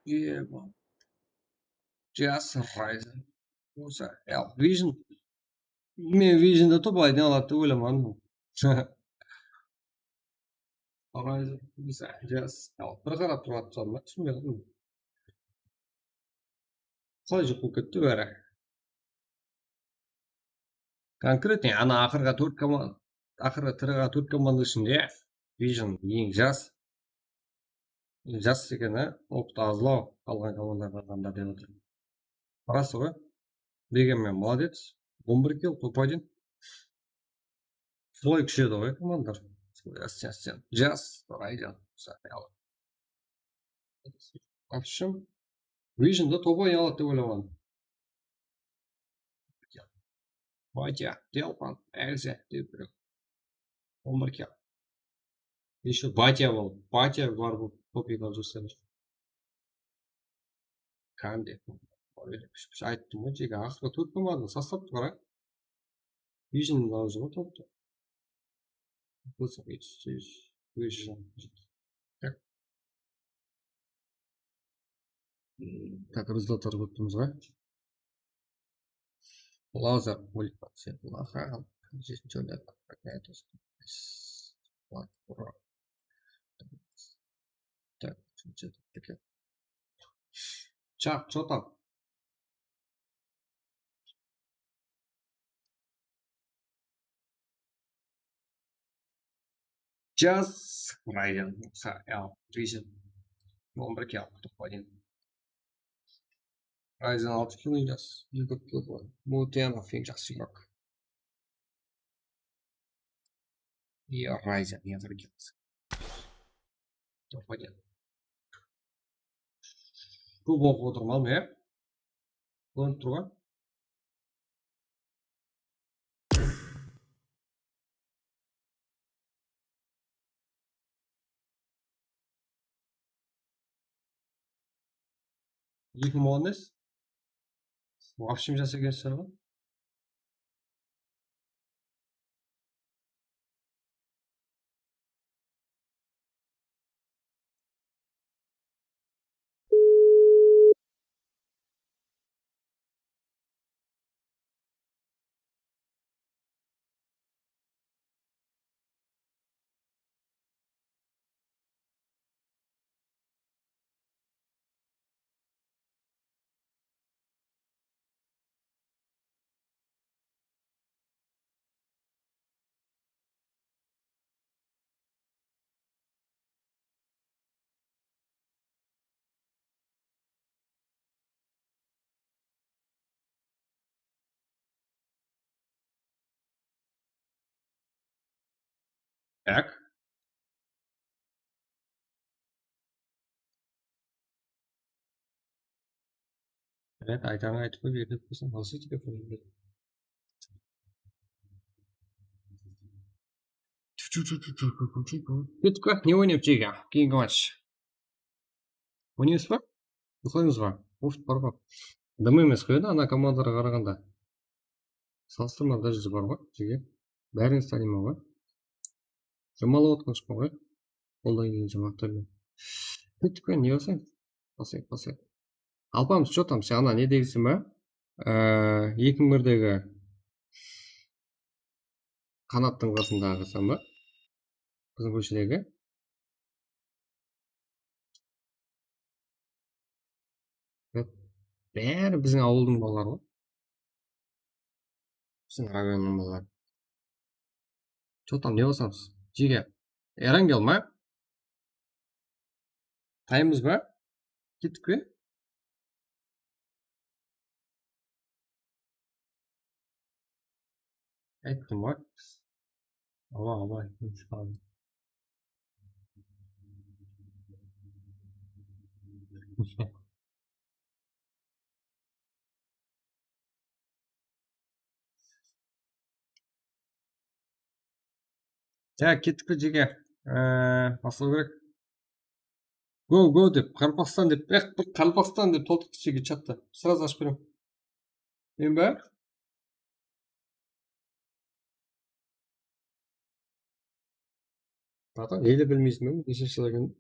Eba. Jas Ryzen. Osa, el, Vision. Men Visionda top alayın aladı dep oylamadım. Ryzen, Jas, el, bir qarap turıp atırsań ba, túsinbey qaldım. Qalay juqıp ketti bári. Konkretno, ana aqırǵı tórt komanda, aqırǵı tırǵa tórt komanda ishinde Vision eń jas, jas ekeni, opıtı azlaw, qalǵan komandaǵa qaraǵanda dep otırman. Rası ǵoy. Degenmen, молодец. On bir kill, top один. Solay kúshedi ǵoy komandalar. Solay ásten-ásten. Jas, Ryzen, Sayalı. Вообщем, Visionda top oynadı dep oylamadım. Batya, Delpan, Elze, dep bir. On bir kill. Ещё Batya bol. Batya bar bul, top eki alıp júrse. Kande. Ayttım ǵoy, jeke aqırǵı tórt komanda sastaptı, qara. Vision alıp júr ǵoy toptı. Qılsaq, eti júz, eti júz. Tak. Tak, rezultatlar kórip turmız ǵoy. Lazer ult, aha, jetinshi orında. Tak, jetinshi orında. Chaq, chotap. Jas, Ryzen, Sa-, el, Ryzen. On bir kill, top один. Ryzen altı kill, Jas, elli kill. Bu Tianov eń jaqsı juwmaq. Iya, Ryzen, ya bir kill. Top один. Kóp oqıp otırman, ya. Kórinip tur ǵoy. Eki mıń on bes. Вообщем, jas ekensiz ǵoy. Так. Evet, aytanı aytıp qoy, erkek bolsın, alsın telefon. Kettik pa? Ne oynaymız, jeke? Keyingi match. Oynaymız ba? Uyqılaymız ba? Of, bar ǵoy. Dım emes qoy edi, ana komandalarǵa qaraǵanda. Salıstırma dárejesi bar ǵoy, jeke. Bárin tanıyman ǵoy. Jumalı otqan shıqpan ǵoy. Qoldan kelgen jumalı. Kettik pe, ne qılsayıq? Basayıq, basayıq. Alpamıs, что там, sen ana ne degiseń ba? Ee, eki mıń birdegi Qanattıń qasındaǵı san ba? Biziń kóshedegi. Bári biziń awıldıń balaları ǵoy. Biziń rayonnıń balaları. Что там, ne basamız? Jeke. Erangel ma? Taymız ba? Kettik pe? Ayttım ǵoy. Awa, awa, ayttım, shıǵardım. Ya, kettik pe, jeke? Ee, baslaw kerek. Go, go dep, Qaraqalpaqstan dep, eh, bir Qaraqalpaqstan dep toltırıp jeke chattı. Сразу ashıp berem. Men ba? Zaten ele bilmeysiz, men neshinshi jıl eken.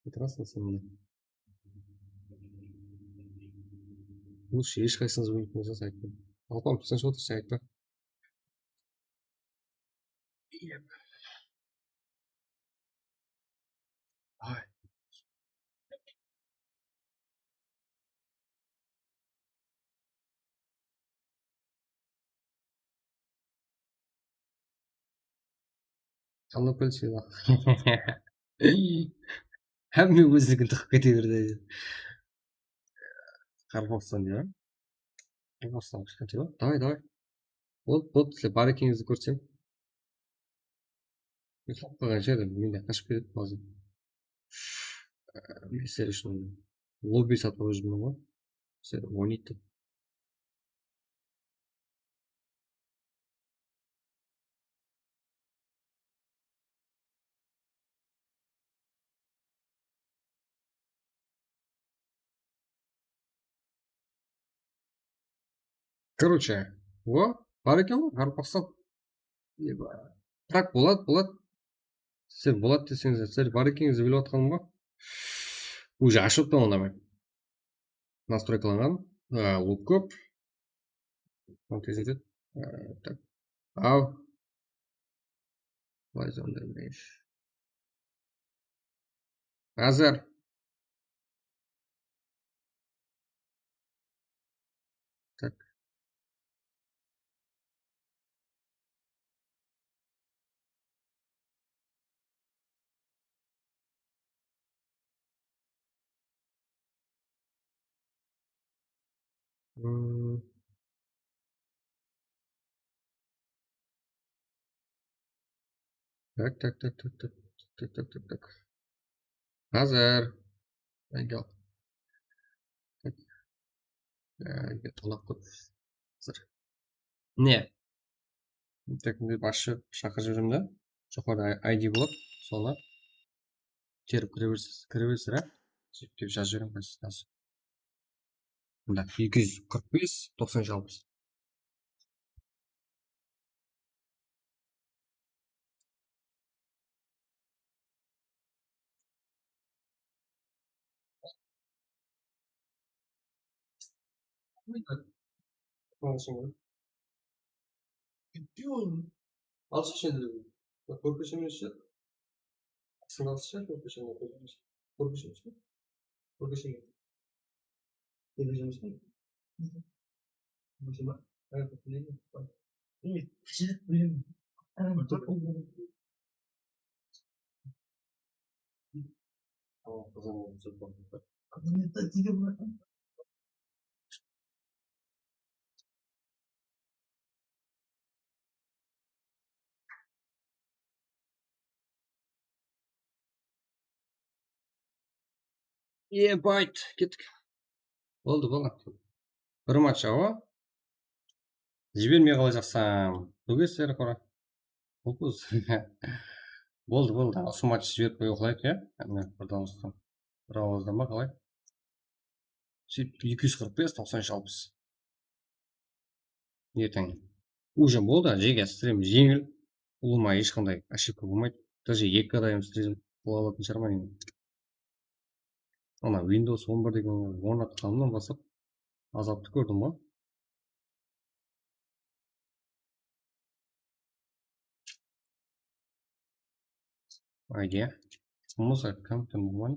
Bitirasız sen mına. Lучше hesh qaysıńız bilmeytuǵın bolsa aytpang. Alpam, sen shıǵıp otırsań, aytpa. Ay. Qanday pul sıyla. Hámme ózinikin tıqıp kete beredi. Qaraqalpaqstan ya. Qaraqalpaqstan kıshkente ba? Davay, davay. Boldı, boldı, sizler bar ekenińizdi kórsem. Uxlap qalǵan shıǵar, men de qashıp ketedi házir. Men sizler ushın lobbi satıp alıp júrmen ǵoy. Sizler oynaydı dep. Короче, o, bar eken ǵoy, Qaraqalpaqstan. Eba. Biraq boladı, boladı. Sizler boladı deseńizler, sizler bar ekenińizdi bilip atqanım ǵoy. Уже ashılıptan onda men. Nastroykalanǵan. Aa, ol kóp. Mınaw tez ketedi. Aa, tak. Al. Házir. Tak. Hmm. Tak, tak, tak. Házir. Engel. Tak. Ya, engel talap kóp. Házir. Ne? Tak, mine basshı shaqırıp jiberemen da. Joqarıda I D boladı. Sonı terip kire beresiz, kire beresiz, á? Sóytip jazıp jiberemen konsultaciya. Mında eki júz qırq bes, toqsan úsh, alpıs. Alsın endi. Bak, kórpeshe emes, ya. Asıl alsın, kórpeshe emes. Kórpeshe emes. Kórpeshe emes. Kórpeshe emes. Kórpeshe emes. Kórpeshe emes. Ебать, kettik. Boldı, boldı. Bir match, awa. Jibermey qalajaqsań. Bógesler, qora. Qopız. Boldı, boldı. Usı match jiberip qoyıp oqlayıq, ya? Mine, bir dawıstan. Bir awazdan ba, qalay? Sóytip, eki júz qırq bes, toqsan úsh, alpıs. Erteń. Уже boldı, jege stream jeńil. Ulıwma hesh qanday ошибка bolmaydı. Даже eki adayım stream qıla alatın shıǵarman endi. Ana, Windows on bir degen ornatqanımnan baslap azaptı kórdim ǵoy. Aydiya. Muzıka, kompyuter, nurmal.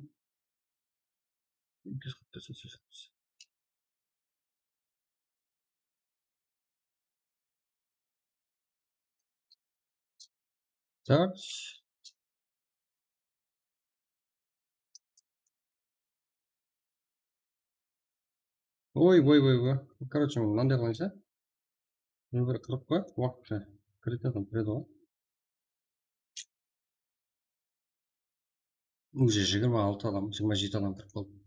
Так. Oy, oy, oy, oy. Короче, mınanday qılayınshı. Bir qırıp qoy, waqıtı kiredi adam, kiredi ǵoy. Уже jigirma altı adam, jigirma jeti adam kirip qaldı.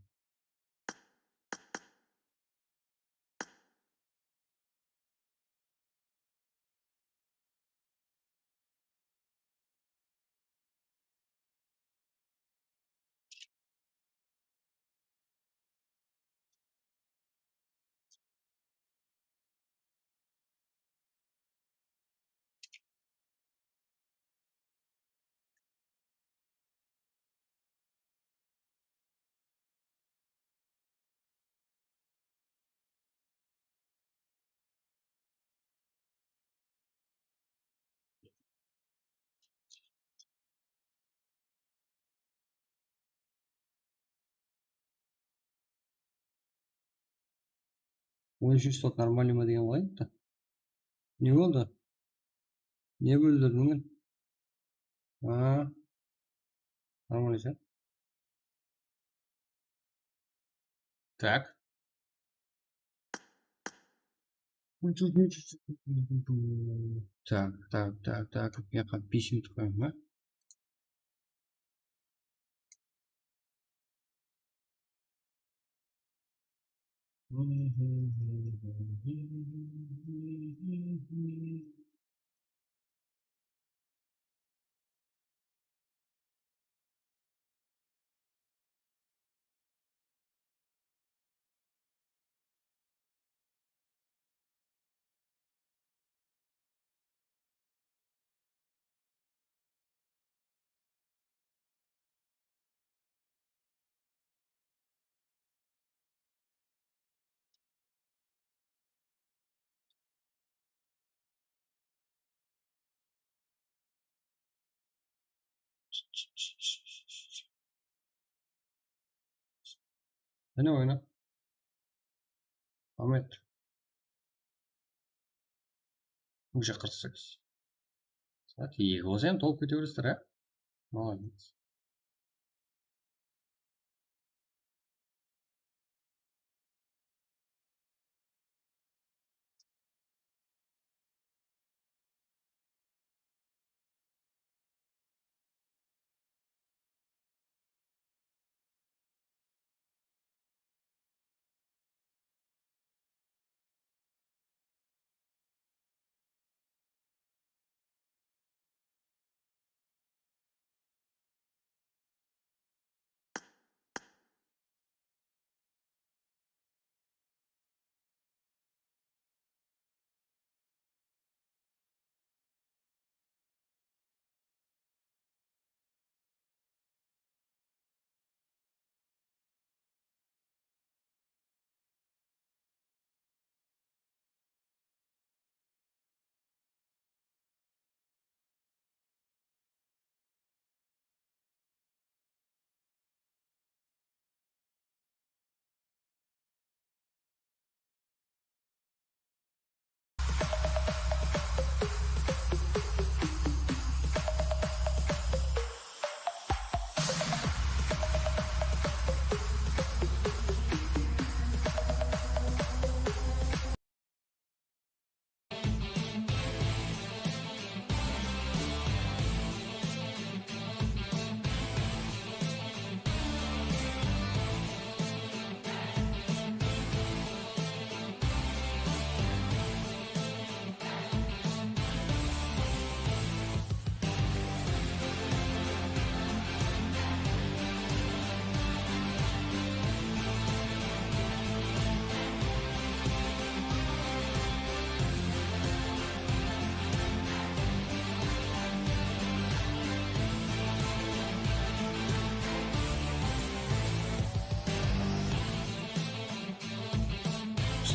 On úshinshi slot нормальный ma degen qalay? Ne boldı? Ne bóldirdiń? A, нормальный shıǵar. Так. Так, так, так, так. Mına jaqqa bes minut qoyayın ba? Qáne, oyna. Ahmet. Уже qırq segiz. Saat eki bolsa hám tolıp kete beresizler, á? Молодец.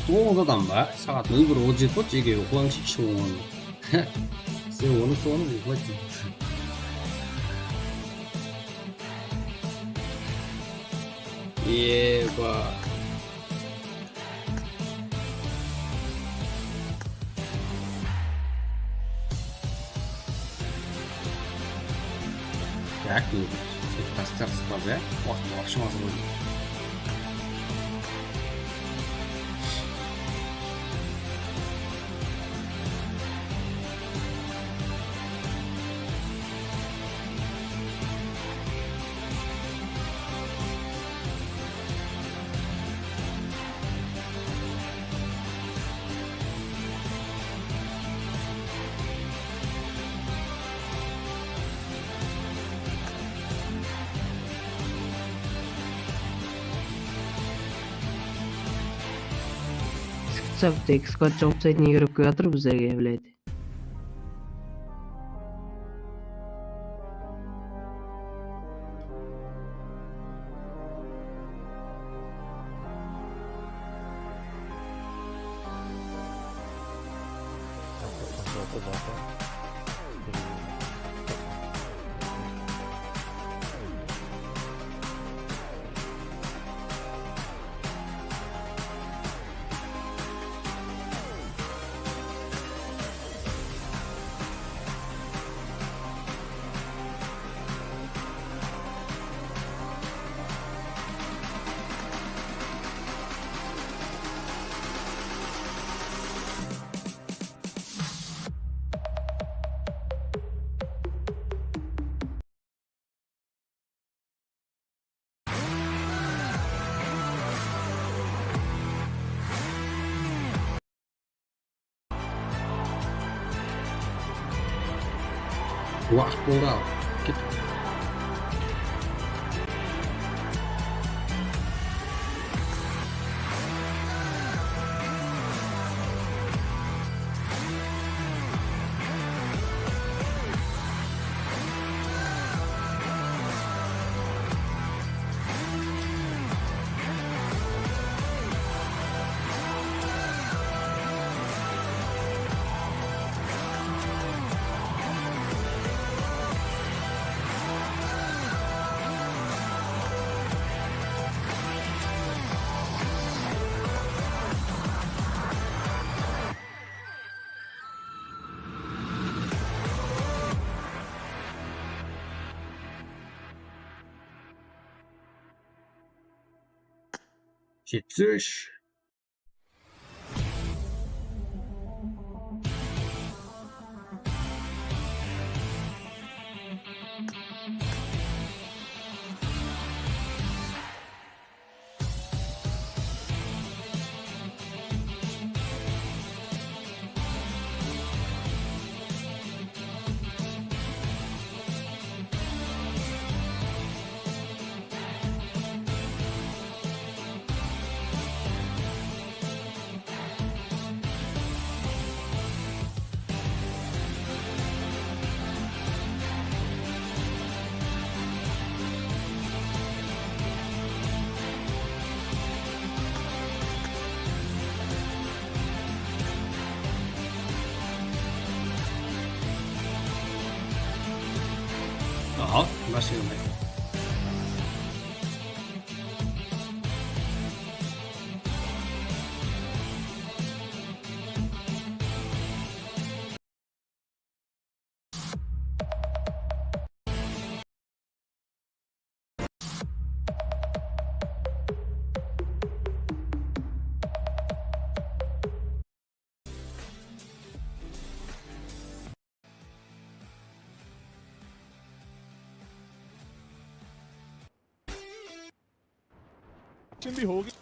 Toǵız adam ba? Saat nol bir otız jeti boldı, jeke, uyqılańshı, kishi bolǵan. Sen onı soǵan uyqılaysań. Eba. Tak, endi tastı sıpaz, ya. Waqıt, waqıt shıması qoydı. Skıtsaq, tek skvot jawıp saytın eger kóp atır bizlerge, biledi. Waqıt boldı al. Kettik. Jetpis úsh. Aha, mashina. Şimdi Hogan.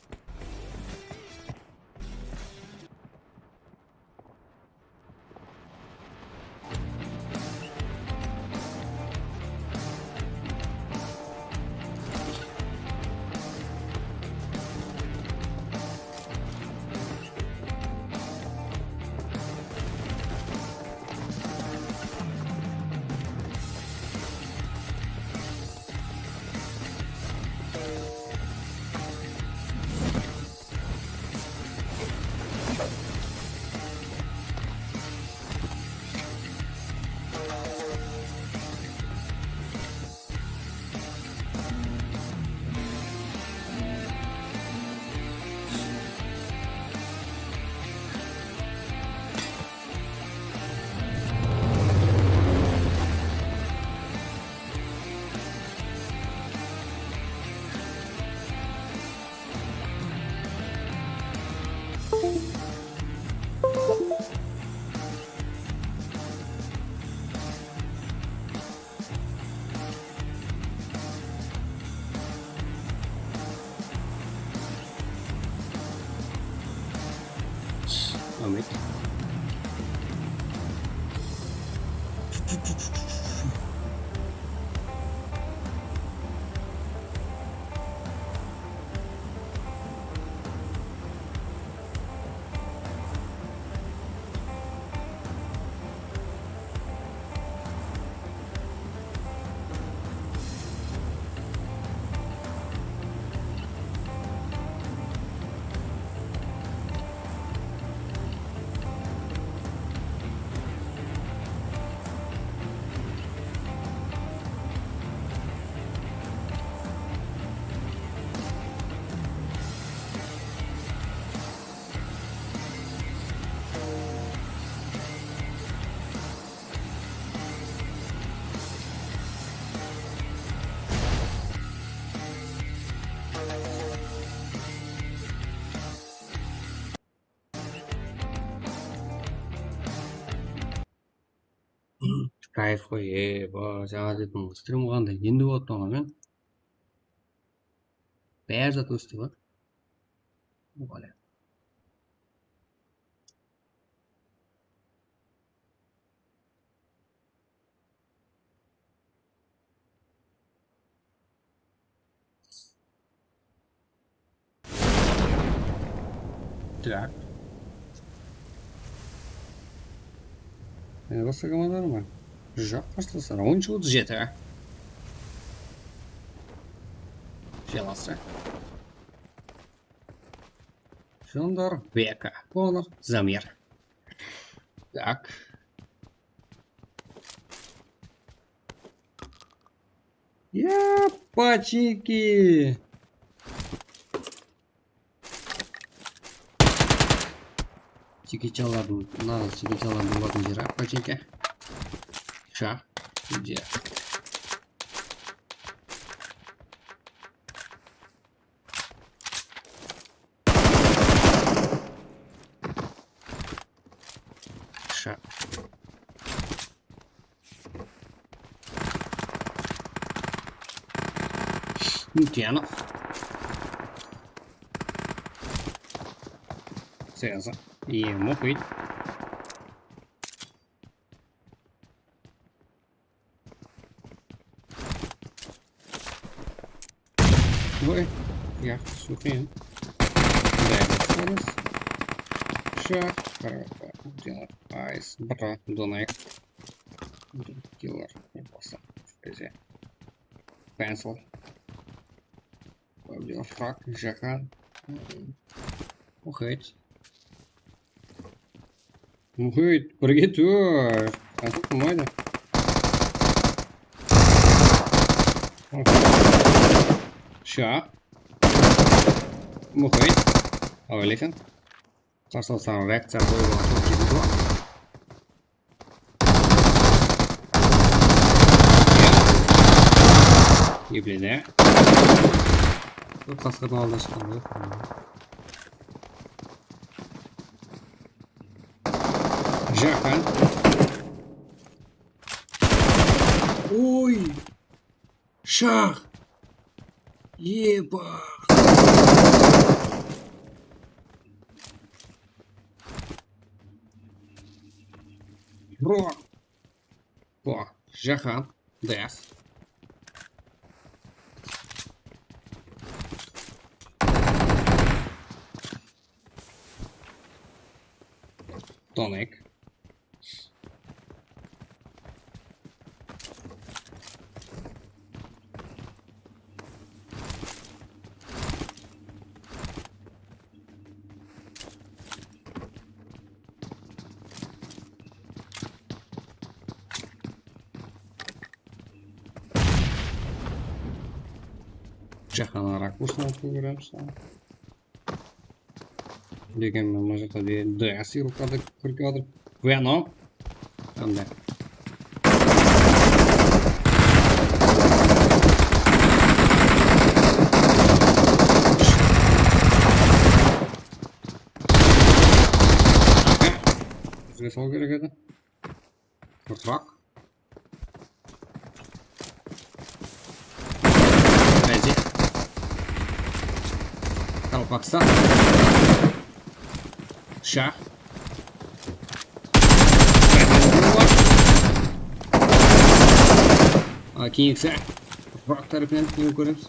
Kayf qoy, e, bu, jańa dedim, strim qanday, endi bolıp turǵan men. Bári zat ósti ba? Ola. Так. Mende basqa komandalar ma? Joq, qarsalaslar. On jıldı jeti, a? Jelası. Jondar, Beka, Konor, Zamir. Так. Yapachiki. Chikichalardıń, naǵız chikichalardıń bolatuǵın jeri, a, pachinka. Shaq. Júdá. Shaq. Nityanov. Seza. Emu xit. Oy, ya, suqıyın. Bári qılamız. Shaq, qara, ayız, bıra, donayıq. Killer, basa, bize. Pencil. Frak, jakan. Muxit. Muxit, birge tur. Qansa qılmaydı. Shaq. Muxit. Alaykum. Qarsalasam reakciya qoyıp atır. Eblene. Qasqırdıń aldına shıqqan ǵoy. Jakan. Oy! Shaq! Eba! Bro! Bro, Jahan, dayas. Tonik. Jahan, rakursını atıp beremiz saǵan. Degen men mına jaqta de D S yıqıldı kirip atır. Venom. Qanday? Bizge sol kerek edi. Qırqıraq. Qaysi? Qalpaqstan. Shah. Keyingisi. Burak tárepinen kóremiz.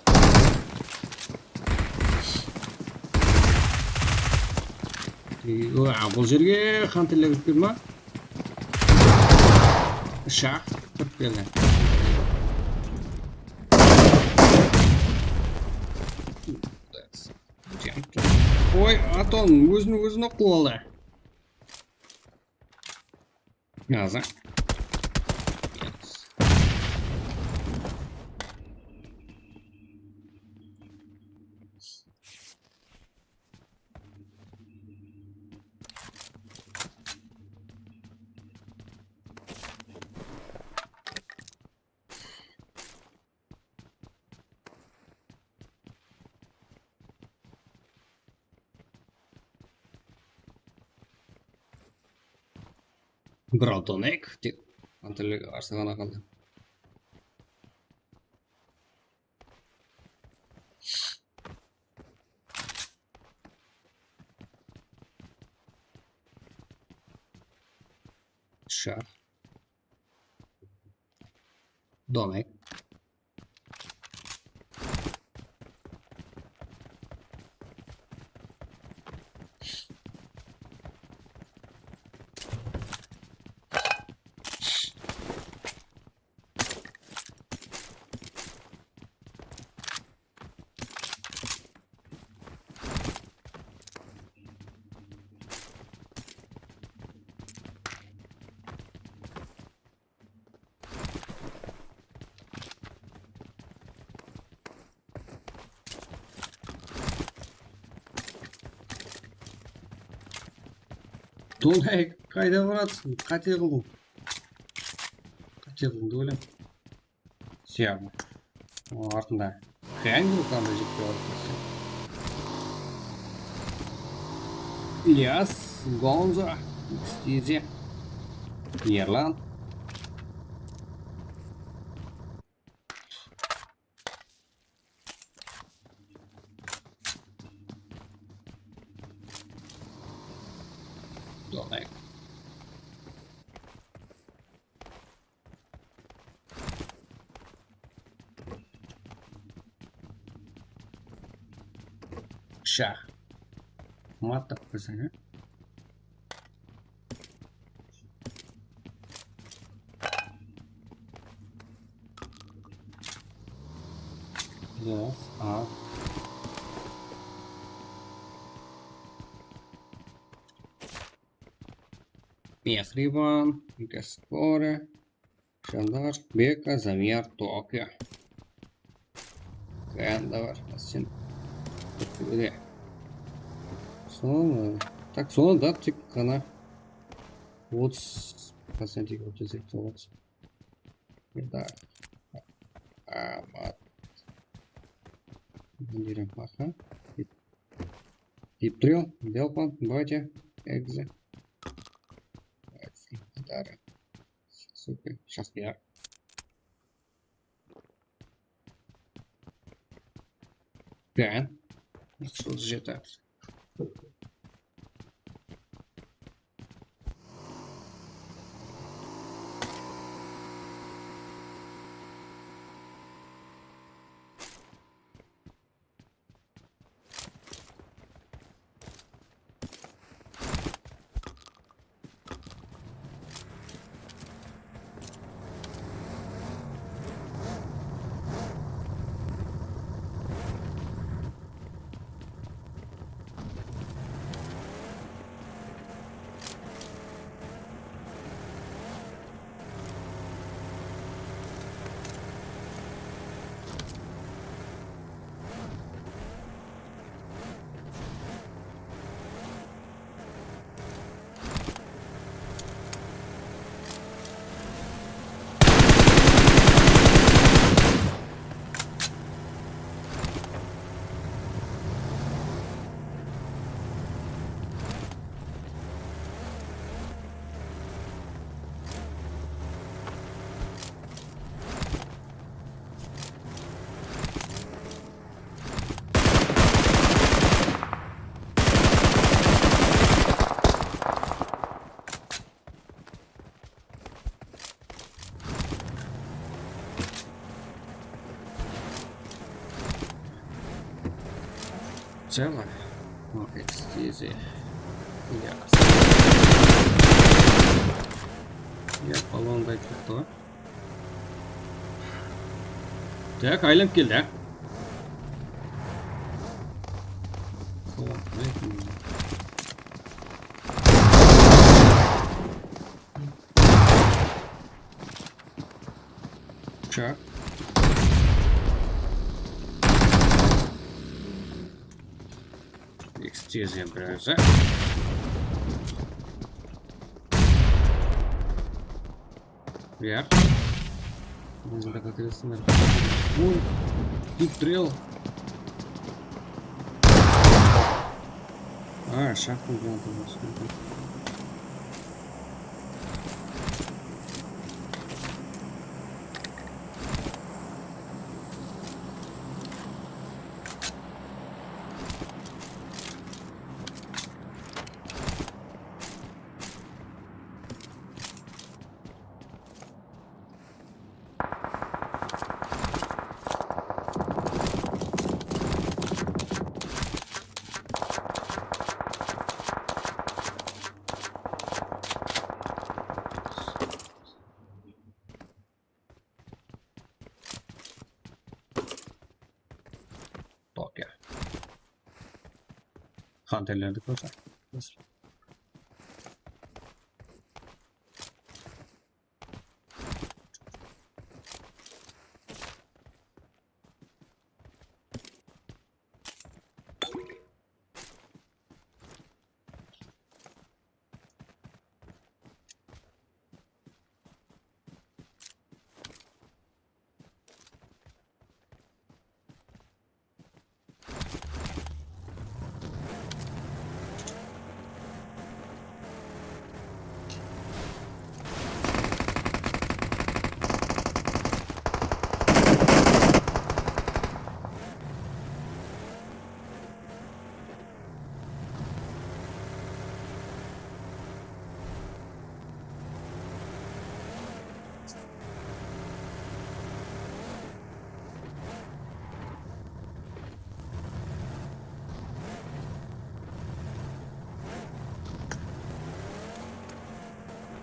Ey, oy, bul jerge xanterler kirip keldi ma? Shaq kirip keldi. Oy, Aton ózin ózi nok qılıp aldı. Aza. Bir altı on eki, tek xanterlerge qarsı ǵana qaldı. Shaq. Donek. Donek, qayda baratırsın? Qáte qıldıń. Qáte qıldıń dep oylayman. Sıyaqlı. Onıń artında Hengri qanday jetip kelyatır. İlyas, Gonzo, Stizi, Erlan. Dolayıq. Shaq. Mat tapıp qoysam, ya. Yes, a. Mehriban, Gaspore, Jandar, Beka, Zamiyar, Tokio. Kayan da bar, Asin. Böyle. Sonı, tak, sonı da tek ǵana otız procent, otız, otız. Ya da Amat. Bilmiyorum, aha. Deep Drill, Delpon, Body, Exe. Gitara. Super, Shaxtiyar. Bán. Qırq jeti. Tamam. Okey, easy. Ya. Ya, balonday turıptı ǵoy. Tak, aylanıp keldi, á. Ushaq. Ekstezgen birazı. Buyaq. Mında qátelestiń. Oy, deep drill. A, shaxtın bilan turmasın. Tokyo. Xanterlerdi kórse.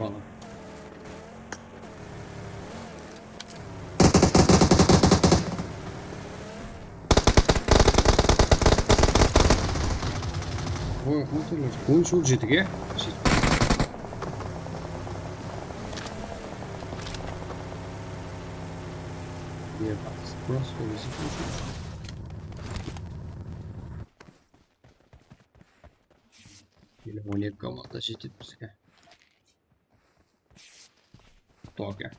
Bala. Oy, qanshalik? On jıl jetige. Yer, sпрос, ele on eki komanda jetedi bizge. Toke.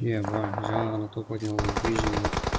Iya, bar, jańa ǵana top oynap aldım, vision.